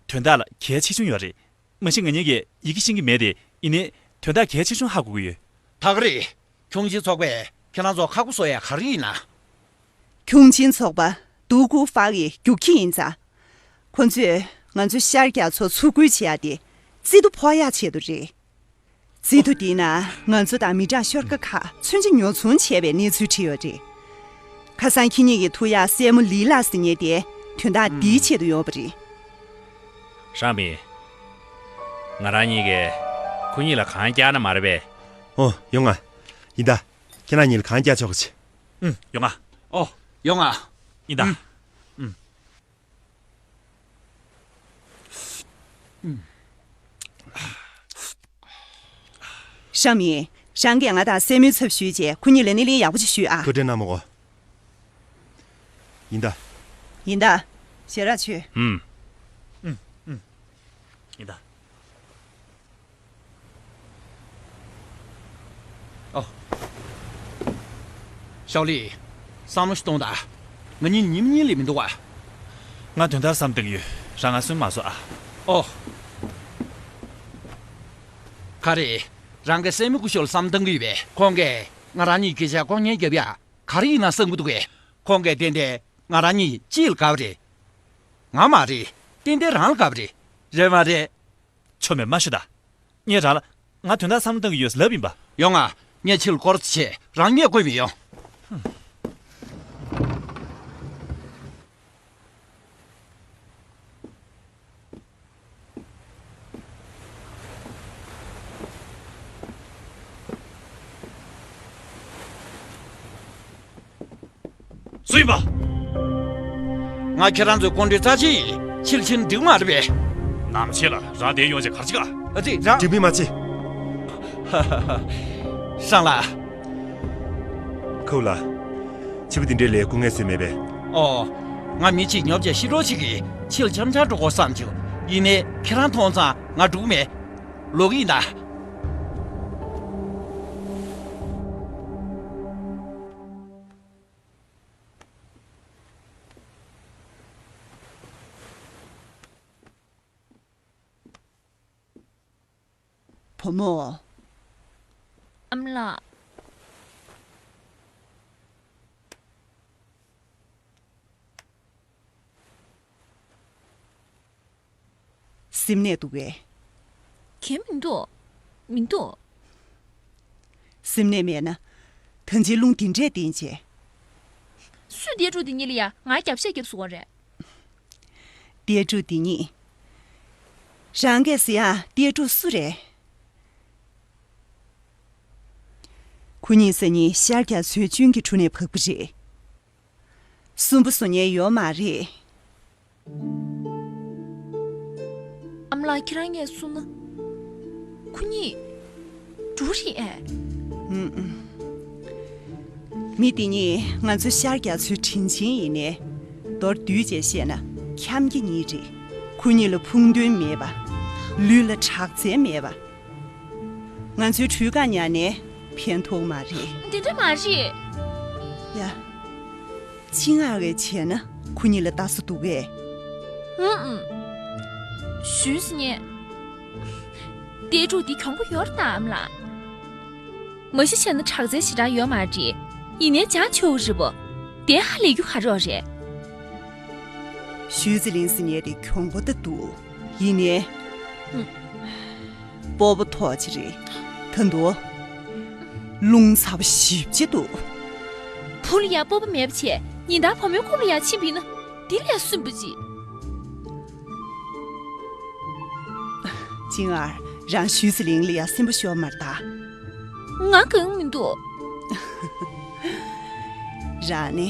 དོན་དག་ལ་གལ་ཆེ་ཆུང་ཡོད་རེད། མ་གཞི་ང་གཉིས་ཀྱིས་ཡི་གེ་ཤེས་ཀྱི་མེད་དེ། ཡིན་ནའི་དོན་དག་གལ་ཆེ་ཆུང་ཧ་གོ་གི་ཡོད། ད་ག་རེད། ཁྱུང་ཆེན་ཚོགས་པས་ཁྱེད་རང་ཚོ་ཁག་པོ་བཟོ་ཡ་ག་རེ་ཡིན་ན། ཁྱུང་ཆེན་ཚོགས་པ་དུ་ཀུ་ཧྥ་ཡི་རྒྱུག་ཁྱི་ཡིན་ཙང་། ཁོ་ཚོས་ང་ཚོ་ཤར་རྒྱག་ཚོ་ཚུར་རྒོལ་བྱེད་ཡ་དེ་རྩིས་ཐོ་ཕོག་ཡ་ཆེད་དུ་རེད། རྩིས་ཐོ་འདིའི་ནང་ང་ཚོ་དང་མི་དྲག་ཤོར་ཁ་ཁག་མཚོན་ཆ་ཉོ་ཚོང་བྱས་པའི་གནས་ཚུལ་བྲིས་ཡོད་རེད། ཁ་སང་ཁྱེད་གཉིས་ཀྱི་ཐུག་ཡག་སྲས་མོ་ལི་ལགས་ཟེར་མཁན་དེ་དོན་དག་འདིའི་ཆེད་དུ་ཡོང་བ་རེད། ཧྲང་པིན། ང་རང་གཉིས་ཀས་ཁོ་གཉིས་ལ་གང་བསྐྱར་ན་མ་རེད་པས། ཨོ། ཡོང་ང་། ཡིན་ད། ཁྱེད་རང་གཉིས་ལ་གང་བསྐྱར་ཆོག་གི། ཨུམ། ཡོང་ང་། ཨོ། ཡོང་ང་། ཡིན་ད། ཨུམ། ཨུམ། ཧྲང་མིན། རང་གིས་ང་དང་སྲས་མོའི་ཚབ་ཞུས་རྗེས་ཁོ་གཉིས་ལ་སྣེ་ལེན་ཡག་པོ་ཅིག་ཞུས་ཨ། ཐུགས་ཁྲལ་གནང་མི་དགོས། ཡིན་ད། ཡིན་ད། ཞེ་དྲག་བྱོས། ཨུམ། ཨུམ། ཨུམ། ཡིན་ད། ཨོ། ཞའོ་ལི། བསམ་བློ་ཞིག་གཏོང་དང་། ང་གཉིས་ཉིན་གཉིས་ལས་མི་འདུག་བ། ང་དོན་དག་བསམ་བཏང་གི་ཡོད། རང་ང་སུན་མ་བཟོ་ཨ། ཨོ། ག་རེ། རང་གི་སྲས་མོ་སྐུ་ཞབས་ལ་བསམ་བཏང་གི་ཡོད་པས། ཁོང་གིས་ང་རང་གཉིས་སྐད་ཆ་ལྐོག་ཉན་རྒྱབ་ཡ་ག་རེ་ཡིན་ན་བསམ་གི་འདུག་གས། ཁོང་གིས་ཏན་ཏན་ང་རང་གཉིས་གཅིག་ལ་དགའ་བ་རེད། ང་མ་རེད། ཏན་ཏན་རང་ལ་དགའ་བ་རེད། རེད་མ་རེད། ཆོ་མེད་མ་ཤོད་ད། ངས་རང་ལ། ང་དོན་དག་བསམ་བློ་གཏོང་གི་ཡོད་ལབ་ཡིན་པ། ཡོང་ང་། ངས་ཕྱི་ལ་སྐོར་ཙམ་བྱས་རང་ཉིད་བསྐོས་མི་ཡོང་། སུ་ཡིན་པ། ང་ཁྱེད་རང་ཚོའི་སྐུ་མགྲོན་རྩ་ཆེ་ཡིན། ཕྱིར་ཕྱིན་འགྲིག་མ་རེད་པས། ནམ་ཕྱེད་ལ་རང་དེ་ཡོང་ཆེད་གར་ཅི་ག་ཨ་ཙི་རང་། འགྲིག་མིན་མ་ཅི། ཧ་ཧ་ཧ། ཧྲང་ལགས། ཁོ་ལ། ཕྱི་པོ་འདི་འདྲའི་ལས་སྐུ་ངལ་གསོས་མེད་པས། ཨོ། ང་མི་གཅིག་ཉོབ་བྱས་ཤི་འགྲོ་ཅིག་གིས་ཕྱིར་འཆམ་འཆམ་འགྲོ་དགོས་བསམ་བྱུང་། ཡིན་ནའི་ཁྱེད་རང་མཐོང་ཙང་ང་འགྲིག་མེད། ལོག་གི་ཡིན་ད། བུ་མོ། ཨ་མ་ལགས། སེམས་ནད་འདུག་གས། གས་མི་འདུག་མི་འདུག་སེམས་ནད་མེད་ན། ད་ཅིའི་རླུང་འདི་འདྲས་བསྟན་བྱས། སུས་གཏེར་ཕྲུག་འདི་གཉིས་ལ་ཡ་ང་རྒྱབ་ཤ་རྒྱབ་སོང་བ་རེད། གཏེར་ཕྲུག་འདི་གཉིས། རང་གས་ཟེར་ཡ་གཏེར་ཕྲུག་སུ་རེད། ཁོ་གཉིས་སང་ཉིན་ཤར་རྒྱག་ཚོའི་གཅུན་གྱི་ཁྲོད་ནས་བབས་པ་རེད། སུན་པོ་བཟོ་མཁན་ཡོད་མ་རེད། ཨ་མ་ལགས་ཁྱེད་རང་ངས་གསུངས་ན། ཁོ་གཉིས། འགྲོ་རེད་ཨེ། ཨུམ་ཨུམ། མི་དེ་གཉིས་ང་ཚོ་ཤར་རྒྱག་ཚོའི་དྲིན་ཆེན་ཡིན་ནའི། མདོར་བསྡུས་བྱས་བཤད་ན་འཁྱམ་གྱི་གཉིས་རེད། ཁོ་གཉིས་ལ་ཕུགས་འདུན་མེད་པ། ལུས་ལ་དྲག་རྩལ་མེད་པ། ང་ཚོའི་གྲུས་ཁ་ཉར་ནས་ཕན་ཐོགས་མ་རེད། འདི་འདྲ་མ་རེད། ཡ། ཅི་ང་གིས་བྱས་ན་ཁོ་གཉིས་ལ་ལྟ་ས་འདུག་གས། ཨུ་ཨུ། ཞུས་ཟིན་ནས། གཏེར་ཕྲུག་འདི་གྱོང་པོ་ཡོད་རེད་ད་ཨ་མ་ལགས། མ་གཞི་བྱས་ན་དྲག་རྩལ་ཞེ་དྲག་ཡོད་མ་རེད། ཡིན་ནའི་བྱང་ཆུབ་རེད་པོ། དེ་ཧ་ལས་རྒྱུ་ག་རེ་ཡོད་རེད། ཞུས་ཙི་ལིང་ཟེར་མཁན་དེ་གྱོང་པོ་ད་འདུག་ཡིན་ནའི། ཨུ། སྤོབས་པ་མཐོ་ཅིག་རེད། ད་འདུག་རླུང་ཚ་པོ་ཞེ་པོ་ཅིག་འདུག་བུ་ལ་ཡང་སྤོབས་པ་མེད་པ་བྱས་ཉིན་ལྟར་བུ་མོའི་རྐུབ་ལ་ཡང་ཕྱིན་པ་ཡིན་ན་དེ་ལས་སུན་པོ་ཅིག་ཅིང་ཨར། རང་ཞུས་ཙི་ལིང་ལ་ཡང་སེམས་པ་ཤོར་མ་རེད་ད། ང་དགའ་མི་འདུག་རང་ནི།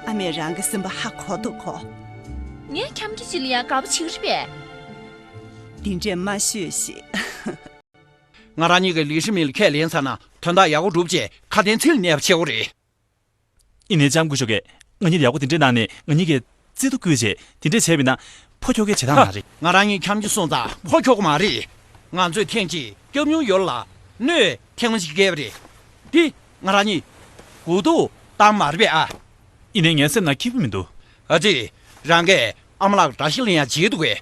ཨ་མས་རང་གི་སེམས་པ་ཧ་གོ་འདུག་གོ་ངས་འཁྱམ་འདྲ་ཅིག་ལ་ཡང་དགའ་པོ་བྱེད་ཀྱི་རེད་པས། འདི་འདྲས་མ་ཤོད་ཤིག་ང་རང་གཉིས་ཀྱིས་ལི་ཧྲི་མིན་ལ་ཁས་ལེན་ཚར་ན་དོན་དག་ཡག་པོ་སྒྲུབ་ཅེས་ཁ་དན་ཚིག་ལ་གནས་པ་བྱེད་དགོས་རེད། ཡིན་ནའི་ལྕམ་སྐུ་ཞབས་ཀྱིས་ང་གཉིས་ལ་ཡག་པོ་དེ་འདྲས་གནང་ནས་ང་གཉིས་ཀྱིས་བརྩེ་དུང་བསྐུལ་བྱས་དེ་འདྲས་བྱས་པ་ཡིན་ན་ཕོ་ཁྱོ་གའི་བྱེད་སྟངས་མ་རེད། ང་རང་གཉིས་འཁྱམ་རྒྱུ་སོང་ཙང་ཕོ་ཁྱོ་ག་མ་རེད། ང་ཚོས་ཐེངས་གཅིག་སྐྱབས་མྱུར་ཡོལ་ལ་གནོད་ཐེངས་མ་གཅིག་བརྒལ་བ་རེད། འདི་ང་རང་གཉིས་མགོ་ཐུག་བཏང་མ་རེད་པས་ཨ། ཡིན་ནའི་ངའི་སེམས་ནང་སྐྱིད་པོ་མི་འདུག་ཨ་ཙི། རང་གིས་ཨ་མ་ལགས་དགྲ་ཤ་ལེན་ཡག་བྱེད་འདུག་གས།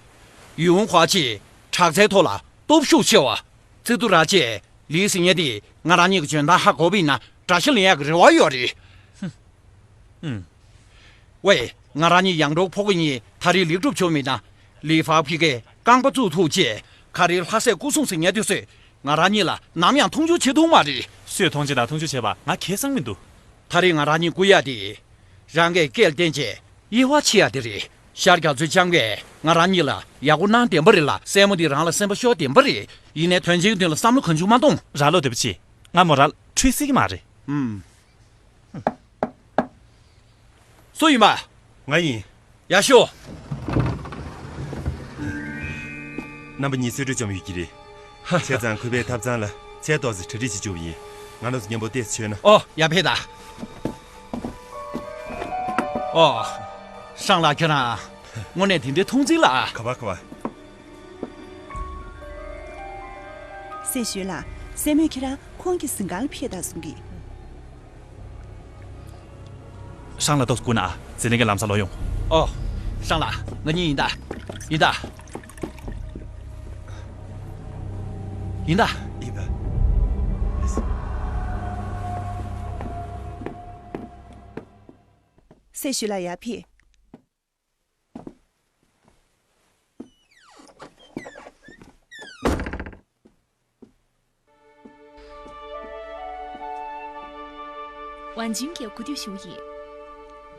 ཡུང་ཧྭ་ཅི་དྲག་རྩལ་ཐོག་ལ་སྟོབས་ཤུགས་ཆེ་བ། ཙི་ཏུ་ར་ཅེ་ལི་ཟེར་མཁན་དེ་ང་རང་གཉིས་ཀྱི་འཇོན་ཐང་ཧ་གོ་བ་ཡིན་ན་དགྲ་ཤ་ལེན་ཡག་གི་རེ་བ་ཡོད་རེད། ཧུམ། ཝེ། ང་རང་གཉིས་ཡང་འགྲོགས་ཕོ་རྒོད་གཉིས་ད་རེས་ལེགས་གྲུབ་བྱུང་མིན་ན། ལི་ཧྥ་ཕི་ཀའི་རྐང་པ་བཙུགས་ཐུབ་ཅེས་ག་རེ་ལྷ་སྲས་སྐུ་སྲུང་ཟེར་མཁན་དེ་ཚོས་ང་རང་གཉིས་ལ་ནམ་ཡང་མཐོང་ཆུང་བྱེད་ཐུབ་མ་རེད། སུས་མཐོང་ཆེན་དང་མཐོང་ཆུང་བྱས་པ་ང་ཁེ་བཟང་མི་འདུག་ད་རེས་ང་རང་གཉིས་སྐུལ་ཡག་དེ། རང་གིས་སྐད་བསྟན་བྱས་དབྱེ་བ་ཕྱེ་ཡག་དེ་རེད། ཤར་རྒྱ་མཚོའི་ལྕམ་གིས་ང་རང་གཉིས་ལ་ཡག་པོ་གནང་བདེན་པ་རེད་ལ། སྲས་མོ་འདི་རང་ལ་སེམས་པ་ཤོར་བདེན་པ་རེད། ཡིན་ནའི་དོན་ཆེན་གྱི་དོན་ལ་བསམ་བློ་གང་བྱུང་མ་གཏོང་། ར་ལོ་དེ་པ་ཆེ། ང་མོ་ར་ལ་ཁྲུས་སྲིད་ཀྱི་མ་རེད། ཨུམ། སུ་ཡིན་པ། ང་ཡིན། ཡག་ཤོས། རྣམ་པ་གཉིས་གསོལ་མགྲོན་བཅོམ་ཡོད་ཀྱི་རེད། བྱས་ཙང་གུས་པས་ཐབ་ཚང་ལ་ཚལ་ཏོག་ཙམ་གྲ་སྒྲིག་བྱེད་བཅུག་པ་ཡིན། ང་རང་ཚོ་མཉམ་པོ་ཏོག་ཙམ་མཆོད་ན། ཨོ་ཡ་ཕེ་ད། ཨོ། ཧྲང་ལགས་ཁྱོད་རང་། དངོས་གནས་དེ་འདྲའི་མཐོང་ཚིག་ལ། ག་བ་ག་བ། སྲས་ཞོལ་ལགས། སྲས་མོས་ཁྱེད་རང་ཁོང་གི་གཟིམ་ཁང་ལ་ཕེབས་དང་གསུང་གི། ཧྲང་ལགས་ཏོག་ཙམ་སྒུག་ན་ཨ། ཟི་ལིང་གིས་ལམ་སང་ལོག་ཡོང་། ཨོ། ཧྲང་ལགས་ང་གཉིས་ཡིན་ད། ཡིན་ད། ཡིན་ད། ཡིན་ད། སྲས་ཞོལ་ལགས་ཡར་ཕེབས། ཝང་ཅུན་གྱིས་གོ་སྒྲིག་ཞུ་གི་ཡིན།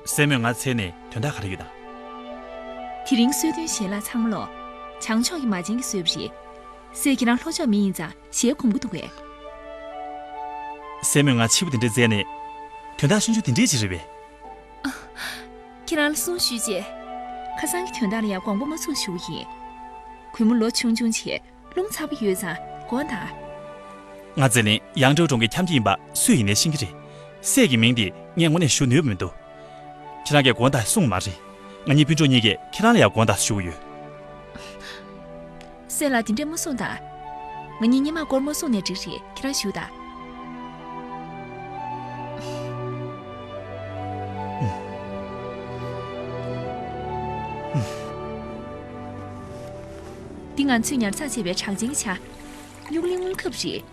སྲས་མོས་ང་འཚོལ་ནས་དོན་དག་ག་རེ་ཡོད་དམ། དེ་རིང་གསོལ་སྟོན་ཞལ་ལག་ཚང་མ་ལོ། བྱང་ཕྱོགས་ཀྱི་མ་བྱན་གྱིས་བཟོས་པ་རེད། སྲས་ཁྱེད་རང་ལྷོ་ཕྱོགས་མི་ཡིན་ཙང་ཞལ་སྒོམ་གྱི་འདུག་གས། སྲས་མོས་ང་ཕྱི་པོ་དེ་འདྲས་མཛད་ནས། དོན་དག་ཆུང་ཆུང་དེ་འདྲས་ཅིག་རེད་པས། ཁྱེད་རང་ལ་གསུང་ཞུས་རྗེས། ཁ་སང་གི་དོན་དག་ལ་ཡང་དགོངས་པ་མ་ཚོམས་ཞུ་གི་ཡིན། གུས་མོ་ལོ་ཆུང་ཆུང་བྱས་རླུང་ཚ་པོ་ཡོད་ཙང་དགོངས་དག། ང་ཙེ་ལིན་ཡང་ཀྲོའུ་གྲོང་གི་འཁྱམ་སྐྱིད་ཡིན་པ་སུས་ཡིན་ནའི་ཤེས་ཀྱི་རེད། སྲས་ཀྱི་མིང་དེ་ངས་དངོས་གནས་ཞུ་ནུས་པ་མི་འདུག་ཁྱེད་རང་གིས་དགོངས་དག་གསུངས་མ་རེད། ང་གཉིས་སྤུན་གྲོགས་གཉིས་ཀྱིས་ཁྱེད་རང་ལ་ཡང་དགོངས་དག་ཞུ་གི་ཡོད། སྲས་ལགས་དེ་འདྲས་མ་གསུངས་དང་། ང་གཉིས་སྔོན་མ་སྐོར་མ་གསུངས་ནའི་འགྲིག་རེད། ཁྱེད་རང་བཞུགས་དང་། འདི་ང་ཚོས་ཉར་ཚགས་བྱས་པའི་གྲགས་ཅན་གྱི་ཆ། སྨྱུག་ལིང་སྔོན་ཁབ་རེད།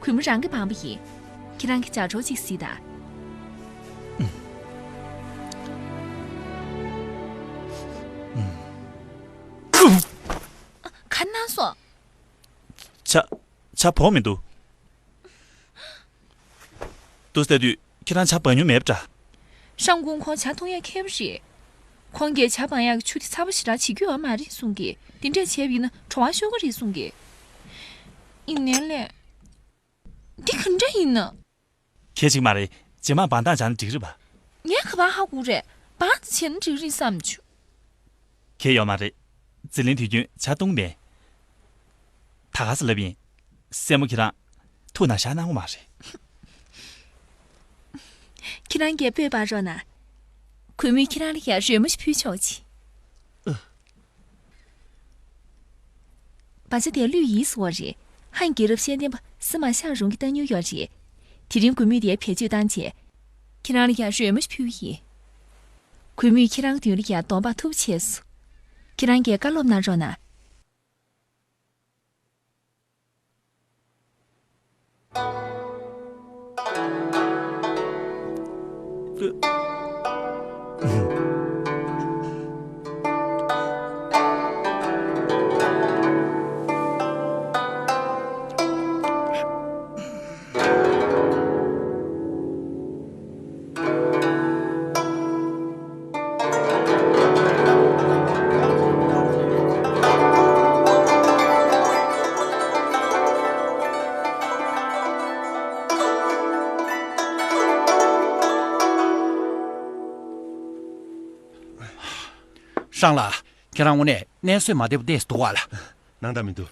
གུས་མོ་རང་གིས་སྦངས་པ་ཡིན། ཁྱེད་རང་གིས་ཇ་གྲོགས་གཅིག་གཟིགས་དང་། ག་གནང་སོང་། ཇ། ཇ་བོར་མི་འདུག་ཏུ་ཟེར་དུས་ཁྱེད་རང་ཇ་འབག་མྱོང་མེད་པ་འདྲ། ཧྲང་ཀུང་ཁོང་ཇ་འཐུང་ཡག་མཁས་པོ་རེད། ཁོང་གིས་ཇ་འབག་ཡག་གི་ཆུ་དེ་ཚ་པོ་ཞེ་དྲག་བྱེད་རྒྱུ་ཡོད་མ་རེད་གསུང་གི། དེ་འདྲས་བྱས་པ་ཡིན་ན་བྲོ་བ་ཤོར་གི་རེད་གསུང་གི། ཡིན་ནའི་ལས། འདི་ག་འདྲ་ཡིན་ན། གལ་ཆེ་གི་མ་རེད། རྗེས་མ་འབག་སྟངས་སྦྱངས་ན་འགྲིག་རེད་པ། ངས་ག་པར་ཧ་གོ་རེད། འབག་ཙམ་བྱས་ན་འགྲིག་རེད་བསམ་བྱུང་། གལ་ཡོད་མ་རེད། ཟི་ལིང་དུས་རྒྱུན་ཇ་བཏུང་མེད། ད་ག་ས་ལབ་ཡིན། སྲས་མོ་ཁྱེད་རང་ཐུགས་ན་བཞག་གནང་གི་མ་རེད། ཁྱེད་རང་གིས་སྤོས་སྤར་རོགས་གནང་། གུས་མོས་ཁྱེད་རང་ལ་ཡང་རོལ་མོ་ཞིག་ཕུལ་ཆོག་ཅིག་བ་ཇ་དེ་གླུད་ཡིད་སུ་བ་རེད། ཧན་རྒྱལ་རབས་ཤེས་ལྡན་པ་སི་མ་ཤག་རུང་གི་གཏའ་མྱུལ་ཡོད་རེད། དེ་རིང་གུས་མོས་དེ་བེད་སྤྱོད་བཏང་རྗེས། ཁྱེད་རང་ལ་ཡང་རོལ་མོ་ཞིག་ཕུལ་གྱི་ཡིན། གུས་མོས་ཁྱེད་རང་གི་མདུན་ལ་ཡང་གདོང་པགས་མཐུག་པོ་བྱས་སོང་། ཁྱེད་རང་གིས་བཀའ་སློབ་གནང་རོགས་གནང་། ཧྲང་ལགས། ཁྱེད་རང་དངོས་གནས་གནས་བཟོད་མ་བདེ་པོ་བལྟས་འདུག་ག་ལགས། སྣང་དག་མི་འདུག་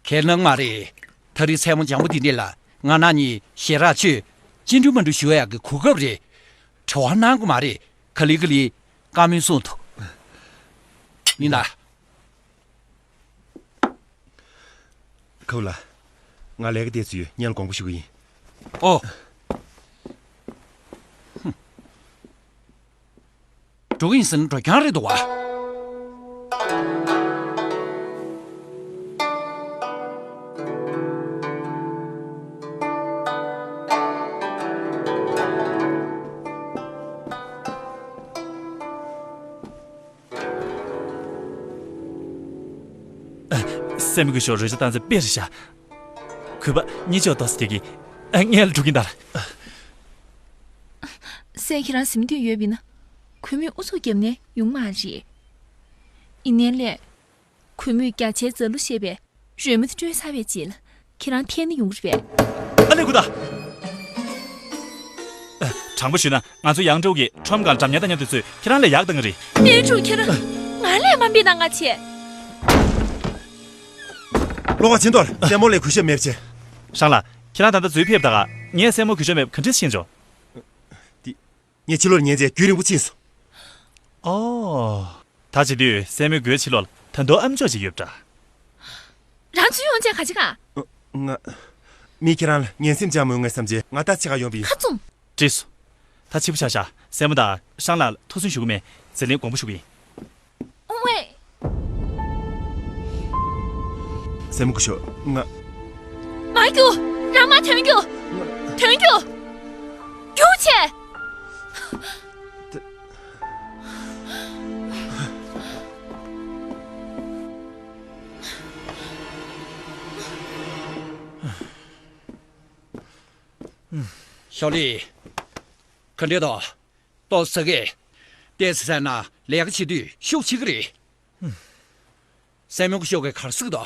ཁྱེད་སྣང་མ་རེད། ད་རེས་མཚན་མོ་འཇམ་པོ་འདི་འདྲ་ལ་ང་རང་གཉིས་ཞལ་རག་མཆོད། སྤྱི་འགྲོས་མ་འགྲོས་ཞུ་ཡག་གི་གོ་སྐབས་རེད། དྲི་བ་གནང་དགོས་མ་རེད། ག་ལེ་ག་ལེ། བཀའ་མོལ་གསུངས་ཐུབ། ཡིན་ད། ཁོ་ལ། ང་ལས་ཀ་དེ་ཚོ་ཡོད། ངས་ལ་དགོངས་པ་ཞུ་གི་ཡིན། ཨོ། འགྲོ་གི་ཡིན་ཟེར་ན་འགྲོ་རྐྱང་རེད་འདུག་བ། སྲས་མོ་སྐུ་ཞབས་རོལ་ཆ་བཏང་ཚད་དཔེ་རེད་ཤག་གུས་པ་གཉིས་ཆོག་ཏོག་ཙམ་རྒྱག་གི། ངས་ལ་འགྲོ་གིན་གདའ། སྲས་ཁྱེད་རང་ཟིན་དུས་ཡོད་པ་ཡིན་ན། གུས་མོས་ཨུ་ཚུགས་བརྒྱབ་ནས་ཡོང་མ་རེད། ཡིན་ནའི་ལས། གུས་མོས་བརྒྱ་ཆའི་ཛ་ལུ་བཤད་པའི་རོལ་མོ་དེ་དཀྲོལ་ཚར་བའི་རྗེས་ལ་ཁྱེད་རང་འཐེན་ནས་ཡོང་གི་རེད་པས། ཨ་ལས་ཁུ་ད། དྲང་པོ་ཞུས་ན་ང་ཚོ་ཡང་ཀྲོའུ་གི་ཁྲོམ་སྒང་འགྲམ་ཉལ་དང་མཉམ་དུ་ཚོས་ཁྱེད་རང་ལས་ཡག་བཏང་གི་རེད། དམན་ཕྲུག་ཁྱེད་རང་ང་ལས་མ་འབད་ན་ང་བྱེད། ལོག་ག་ཕྱིན་དོར་སྲས་མོ་ལས་གུས་ཞབས་མེད་པ་བྱེད། ཧྲང་ལགས། ཁྱེད་རང་ད་ལྟ་འཛུལ་ཕེབས་ད་ག་ངས་སྲས་མོ་གུས་ཞབས་མེད་པ་ག་འདྲས་ཤེས་འཇོག་འདི། ངས་ཕྱི་ལོགས་ཉན་རྗེས་རྒྱུན་རིང་པོ་ཕྱིན་སོང་། ཨོ། ད་བྱེད་དུས་སྲས་མོའི་སྒོའི་ཕྱི་ལོགས་ལ་ད་དུང་ཨ་མཆོག་ཅིག་ཡོད་པ་འདྲ། རང་ཚུར་ཡོང་བྱས་ག་ཅི་ག་ང་། མི་ཁྱེད་རང་ལ་ངན་སེམས་བཅངས་མི་འོང་ངས་བསམ་རྗེས་ང་ད་ཕྱི་ཁར་ཡོང་བ་ཡིན། ཁ་བཙུམ། འགྲིག་སོང་། ད་ཕྱི་པོ་ཆགས་ཤག་སྲས་མོ་དང་ཧྲང་ལགས་ལ་ཐུགས་སུན་ཞུ་གི་མེད། ཟི་ལིང་དགོངས་པ་ཞུ་གི་ཡིན། ཨོ་ཝེ། སྲས་མོ་སྐུ་ཞབས་ང་། མ་རྒྱུག་རང་མ་ཐོན་རྒྱུག་ཐོན་རྒྱུག་རྒྱུག་བྱས། ཞའོ་ལི། ག་འདྲས་འདུག་ཏོག་ཙམ་ཟ་གི། ཏོག་ཙམ་ཟ་ན་ལས་ཀ་བྱེད་དུས་ཤུགས་ཆེ་གི་རེད། སྲས་མོ་སྐུ་ཞབས་ཀྱིས་ག་རེ་ཟེར་གི་འདུག་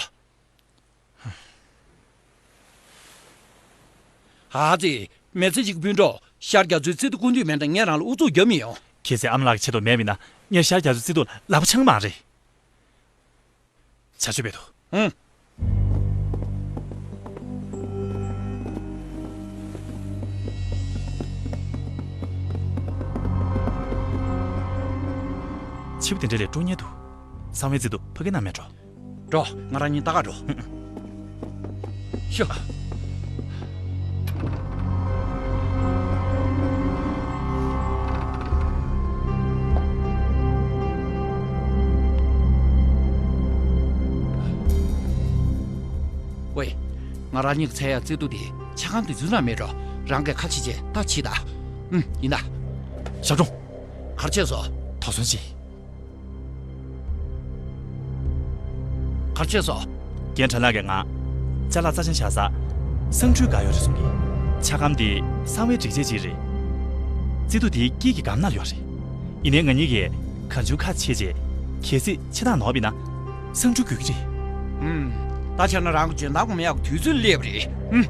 ཨ་ཙི། མི་ཚེ་གཅིག་སྤུན་གྲོགས་ཤར་རྒྱ་མཚོའི་རྩེ་ཏུ་སྐུ་མདུན་མེད་ན་ངས་རང་ལ་ཨུ་ཚུགས་རྒྱབ་མི་ཡོང་། གལ་སྲིད་ཨ་མ་ལགས་ཀྱི་ཆེད་དུ་མེད་པ་ཡིན་ན་ངས་ཤར་རྒྱ་མཚོའི་རྩེ་ཏུ་ལག་པ་འཆང་གི་མ་རེད། བྱ་སྤྱོད་སྤེལ་དོ། ཧུམ། ཕྱི་པོ་དེ་འདྲ་ལས་སྤྲོ་ཉེན་འདུག་གསང་བའི་རྩེ་ཏུ་ཕ་གི་ནང་མེད་འགྲོ། འགྲོ། ང་རང་གཉིས་ལྟ་ག་འགྲོ། ཤོག་ཝེ། ང་རང་གཉིས་ཀྱི་འཚོལ་ཡག་རྩེ་ཏུ་དེ་ཆ་ཁང་དེ་ཚོའི་ནང་མེད་འགྲོ། རང་གིས་ཁ་ཕྱེ་བྱས་ལྟ་བྱེད་ད། ཨུམ། ཡིན་ད། ཞབས་དྲུང་། ག་རེ་བྱས་སོང་། དོགས་ཟོན་བྱེད། ག་རེ་བྱས་སོང་། རྒན་གྲྭ་ལགས་ཀྱིས་ང་། ཅ་ལག་རྩ་ཆེན་བཞག་ས། གསང་འཕྲུལ་སྒར་ཡོད་རེད་གསུང་གི། ཆ་སྒམ་དེ་གསང་བའི་སྒྲིག་ཆས་ཅིག་རེད། རྩེ་ཏུ་དེའི་དཀྱིལ་གྱི་སྒམ་ནང་ལ་ཡོད་རེད། ཡིན་ནའི་ང་གཉིས་ཀྱིས་གང་བྱུང་ཁ་ཕྱེ་རྗེས་གལ་སྲིད་ཆེ་མཐོང་ནོར་བ་ཡིན་ན་གསང་འཕྲུལ་འགོད་ཀྱི་རེད། ཨུམ། ད་བྱས་ན་རང་གི་འཇོན་ཐང་ངོམ་ཡག་གི་དུས་ཚོད་སླེབས་པ་རེད། ཨུམ།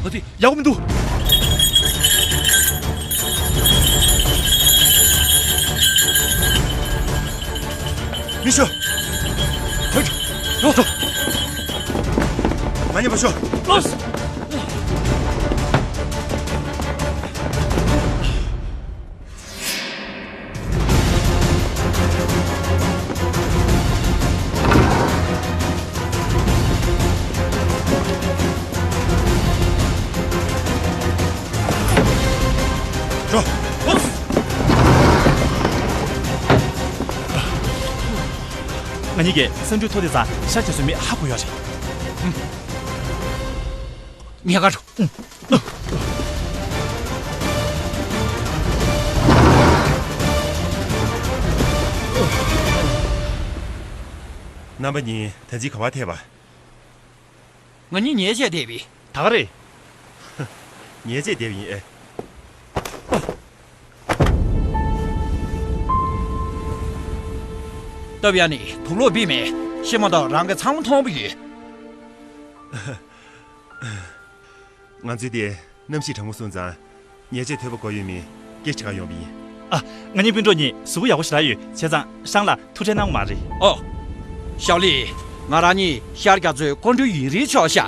ཨ་ཙི། ཡག་པོ་མི་འདུག་མི་ཤོག་འགྲོ། འགྲོ། ང་གཉིས་མ་ཤོག་ལོས། འགྲོ། ང་གཉིས་ཀྱིས་གསང་འཕྲུལ་ཐོ་དེ་ཚང་ཤར་རྒྱ་མཚོའི་མིས་ཧ་གོ་ཡོད་རེད། ཉལ་ག་འགྲོ། རྣམ་པ་གཉིས་ད་ཅི་ག་པར་ཐད་པ། ང་གཉིས་ཉལ་བྱས་བསྡད་པས། ད་ག་རེད། ཉལ་བྱས་བསྡད་པ་ཡིན་ཨེ། སྟབས་ཡག་ནི་དུག་ལོག་བི་མེད། ཤེས་མ་ཐག་རང་གི་ཚང་མ་མཐོང་བ་ཡོད། ང་ཚོའི་དེ་གནམ་གཤིས་གྲང་མོ་སོང་ཙང་། ཉལ་ཆས་ཐོལ་པ་དགོས་ཡོད་མེད་སྐད་ཆ་དྲི་གར་ཡོང་བ་ཡིན། ཨ། ང་གཉིས་སྤུན་གྲོགས་གཉིས་གཟུགས་པོ་ཡག་པོ་ཞེ་དྲག་ཡོད་བྱས་ཙང་ཧྲང་ལ་ཐུགས་ཁྲལ་གནང་དགོས་མ་རེད། ཨོ། ཞའོ་ལི། ང་རང་གཉིས་ཤར་རྒྱ་མཚོའི་ཁོང་ཁྲོའི་ཡུན་རིང་ཆོག་ཤག་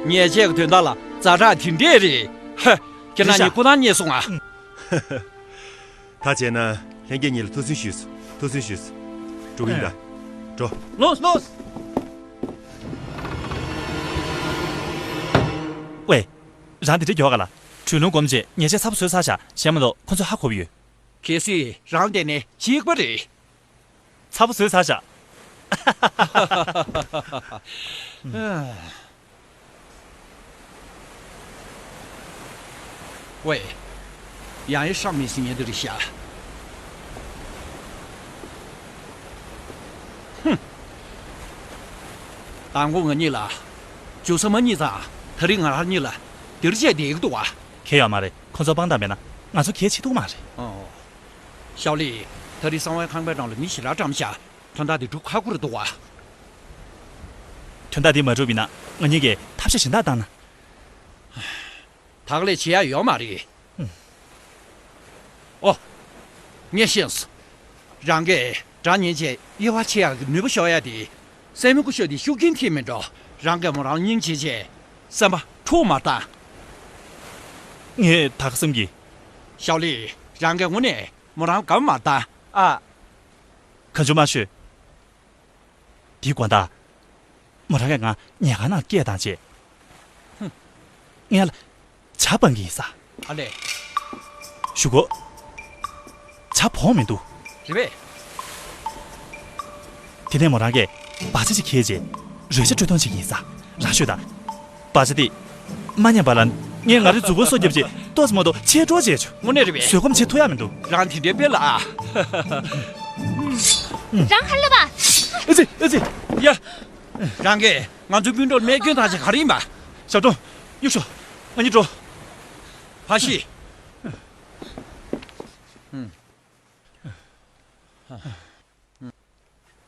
ཉལ་ཆས་ཀྱི་དོན་དག་ལ་ཛ་དྲག་དེ་འདྲས་རེད། ཧ། ཁྱེད་རང་གཉིས་ཁོ་ཐག་རྙེད་སོང་ང་། ད་བྱས་ན་ལྷན་རྒྱས་གཉིས་ལ་ཐུགས་སུན་ཞུས་སོང་། ཐུགས་སུན་ཞུས་སོང་། འགྲོ་གི་ཡིན་ད། འགྲོ། ལོས་ལོས། ཝེ། རང་དེ་འདྲ་མགྱོགས་ག་ལ། གྲུ་ལུང་སྒོམ་བྱས་ཉལ་ཆས་ཚ་པོ་བཟོས་ཚར་ཤག་གཞན་མ་གཏོགས་ཁོ་ཚོས་ཧ་གོ་བ་ཡོད། གལ་སྲིད་རང་དེ་ནས་གཅིག་པ་རེད། ཚ་པོ་བཟོས་ཚར་ཤག་ཝེ། ཡང་ཡང་ཧྲང་མི་སྲིད་ཉན་འདི་རེད་ཤག་ཧུམ། དང་པོ་ང་གཉིས་ལ་འཇུ་ས་མ་རྙེད་ཙང་། ད་རིང་ང་རང་གཉིས་ལ་འདིར་བྱས་བསྡད་ཀྱི་འདུག་བ། གལ་ཡོད་མ་རེད། ཁོ་ཚོ་དཔང་རྟགས་མེད་ན་ང་ཚོ་གལ་ཆེ་ཐུག་མ་རེད། ཨོ། ཞའོ་ལི། ད་རིང་གསང་བའི་ཁང་པའི་ནང་ལ་མི་ཞེ་དྲག་བཀྲམ་ཤག་དོན་དག་འདི་འགྲུབ་ཁག་པོ་རེད་འདུག་བ། དོན་དག་འདི་མ་འགྲུབ་པ་ཡིན་ན་ང་གཉིས་ཀྱིས་ཐབས་ཤེས་གཞན་དག་བཏང་ན། ད་ག་ལས་བྱེད་ཡག་ཡོད་མ་རེད། ཨོ། ངས་ཤེས་སོང་། རང་གིས་སྒྲ་ཉན་བྱས་དབྱེ་བ་ཕྱེ་ཡག་གི་ནུས་པ་ཤོར་ཡག་དེ། སྲས་མོ་སྐུ་ཞབས་དེ་ཤུགས་རྐྱེན་ཐེབས་མེད་འགྲོ། རང་གིས་མོ་རང་སྙིང་རྗེ་བྱས་སེམས་པ་འཁྲུག་མ་བཏང་། ངས་ད་ག་བསམ་གྱི། ཞའོ་ལི། རང་གིས་དངོས་གནས་མོ་རང་དགའ་མ་བཏང་ཨ། གང་བྱུང་མ་ཤོད། དེའི་དགོང་དག་མོ་རང་གིས་ང་ཉལ་ཁང་ནང་སྐད་བཏང་བྱས། ཧུམ། ངས་ལ་ཇ་སྤང་གི་ཡིན་ས། ཨ་ལས། ཞུ་གོ། ཇ་བོང་མི་འདུག་རེད་པས། དེ་ནས་མོ་རང་གིས་བག་ཆགས་ཅིག་འཁྱེར་བྱས་རོལ་ཆ་དཀྲོལ་གཏོང་བྱེད་ཀྱི་ཡིན་ས། རང་ཤོད་དང་། བག་ཆགས་དེ་མ་ཉམས་པ་ལ། ངས་ང་རའི་མཛུབ་གུ་སོ་བརྒྱབ་རྗེས་ཏོག་ཙམ་མ་གཏོགས་ཆད་འགྲོ་བྱས་བྱུང་། དངོས་གནས་རེད་པས། བཟོད་སྒོམ་བྱེད་ཐུབ་ཡག་མི་འདུག་རང་དེ་འདྲའི་དཔེ་ལ་ཨ། རང་ཧ་ལས་པ། ཨེ་ཙི་ཨེ་ཙི། ཡ། རང་གིས་ང་ཚོའི་སྤུན་གྲོགས་རྨས་སྐྱོན་བཏང་བྱས་ག་རེ་ཡིན་པ། ཞབས་དྲུང་། གཡུག་ཤོག་ང་གཉིས་འགྲོ། ཕ་ཤི།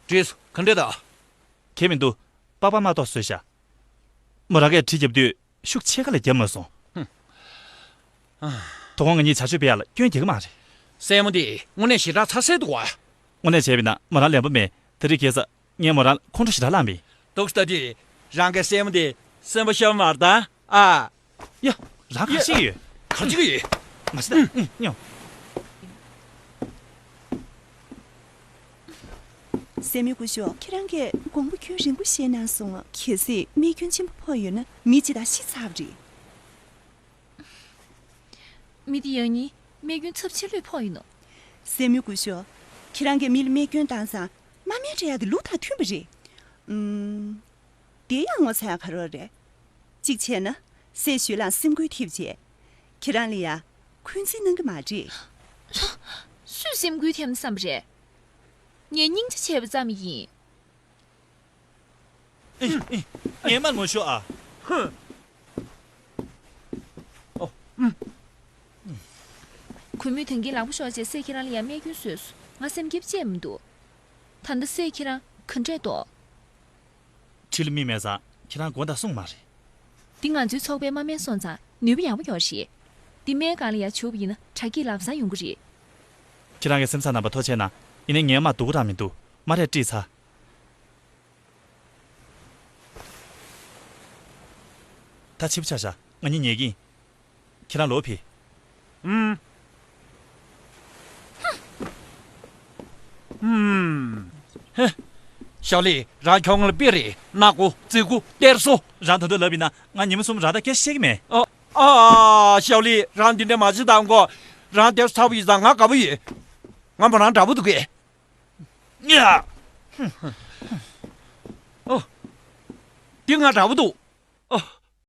བྲིས་སོ། ག་འདྲས་དང་། གལ་མི་འདུག་པགས་པ་མ་གཏོགས་བཟོས་ཤག་མོ་རང་གིས་གྲི་བརྒྱབ་དུས་ཤུགས་ཆེ་ཁ་ལས་བརྒྱབ་མ་སོང་། དོ་དགོང་ང་གཉིས་བྱ་སྤྱོད་སྤེལ་ཡག་ལ་སྐྱོན་རྒྱག་གི་མ་རེད། སྲས་མོ་འདི་དངོས་གནས་ཞེ་དྲག་ཚ་སེ་འདུག་བ། དངོས་གནས་བྱས་པ་ཡིན་ན་མོ་རང་ལན་པོ་མེད། དེ་རིང་ཁ་སང་ངས་མོ་རང་ལ་ཁོང་ཁྲོ་ཞེ་དྲག་ལངས་པས། འདུག་སེ་ལྟ་དུས་རང་གིས་སྲས་མོ་འདི་སེམས་པ་ཤོར་མ་རེད་ད་ཨ། ཡ། རང་ག་རེ་བཤད་ཀྱི་ཡོད། ག་རེ་བྱེད་ཀྱི་ཡོད། མ་བྱེད་ད། སྙམ། སྲས་མོ་སྐུ་ཞབས། ཁྱེད་རང་གིས་དགོངས་པ་རྒྱུན་རིང་པོ་བཞེས་གནང་སོང་ང་། གལ་སྲིད་རྨས་སྐྱོན་ཆེན་པོ་ཕོག་ཡོད་ན་མི་ཅིག་ད་ཤི་ཚར་བ་རེད། མི་དེ་ཡང་སྙིང་རྨས་སྐྱོན་ཚབས་ཆེ་ལོས་ཕོག་ཡིན་ནོ། སྲས་མོ་སྐུ་ཞབས། ཁྱེད་རང་གིས་མི་ལ་རྨས་སྐྱོན་བཏང་ཙང་དམག་མི་སྤྲད་ཡག་དེ་ལུགས་དང་མཐུན་པ་རེད། ཨུམ། དེ་ཡང་ངོ་ཚ་ཡག་ག་རེ་རེད། གཅིག་བྱས་ན་སྲས་ཞུས་ལགས་སེམས་འགུལ་ཐེབས་བྱས། ཁྱེད་རང་ལ་ཡ་འཁོན་འཛིན་གནང་གི་མ་རེད། སུས་སེམས་འགུལ་ཐེབས་ན་བསམ་པ་རེད། ངས་སྙིང་རྗེ་བྱས་པ་ཙམ་ཡིན། ངས་མར་ངོ་ཤོག་ཨ། གུས་མོས་ད་གིན་ལག་པ་ཤོར་རྗེས་སྲས་ཁྱེད་རང་ལ་ཡང་རྨས་སྐྱོན་བཟོས་སོང་། ང་སེམས་སྐྱིད་པོ་བྱས་མི་འདུག་ད་ལྟ་སྲས་ཁྱེད་རང་ག་འདྲས་འདུག་ཁྲི་ལ་མི་མེད་ཙང་ཁྱེད་རང་དགོངས་དག་གསུངས་མ་རེད། འདི་ང་ཚོའི་ཚོགས་པའི་དམག་མིས་སོང་ཙང་ནུས་པ་ཡག་པོ་ཡོད་རེད། འདི་སྨན་ཁང་ལ་ཡར་བྱུགས་པ་ཡིན་ན་དྲག་སྐྱེད་ལམ་སང་ཡོང་གི་རེད། ཁྱེད་རང་གི་སེམས་བཟང་རྣམ་པ་ཐུགས་རྗེ་ཆེ་གནང་། ཡིན་ནའི་ངའི་དམག་སྡུག་ག་རང་མི་འདུག་དམག་རས་དཀྲིས་ཚར། ད་ཕྱི་པོ་ཆགས་ཤག་ང་གཉིས་ཉལ་གྱི་ཡིན། ཁྱེད་རང་ལོག་ཕེབས། ཨུམ། ཨུམ། ཧེ། ཞའོ་ལི། རང་ཁྱོད་ང་ལ་དཔེ་རེད། སྣ་སྒོ། རྩེ་སྒོ། གཏེར་སོ། རང་ད་དུང་ལབ་ཡིན་ན་ང་ཉི་མ་གསུམ་རང་དང་སྐད་ཆ་བཤད་ཀྱི་མེད། ཨ། ཨ། ཞའོ་ལི། རང་འདི་འདྲ་མ་བྱེད་དང་གོ། རང་དེ་ཚ་པོ་ཡིན་ཙང་ང་དགའ་པོ་ཡོད། ང་མོ་རང་འདྲ་པོ་འདུག་གས། ཨོ། འདི་ང་འདྲ་པོ་འདུག་ཨོ།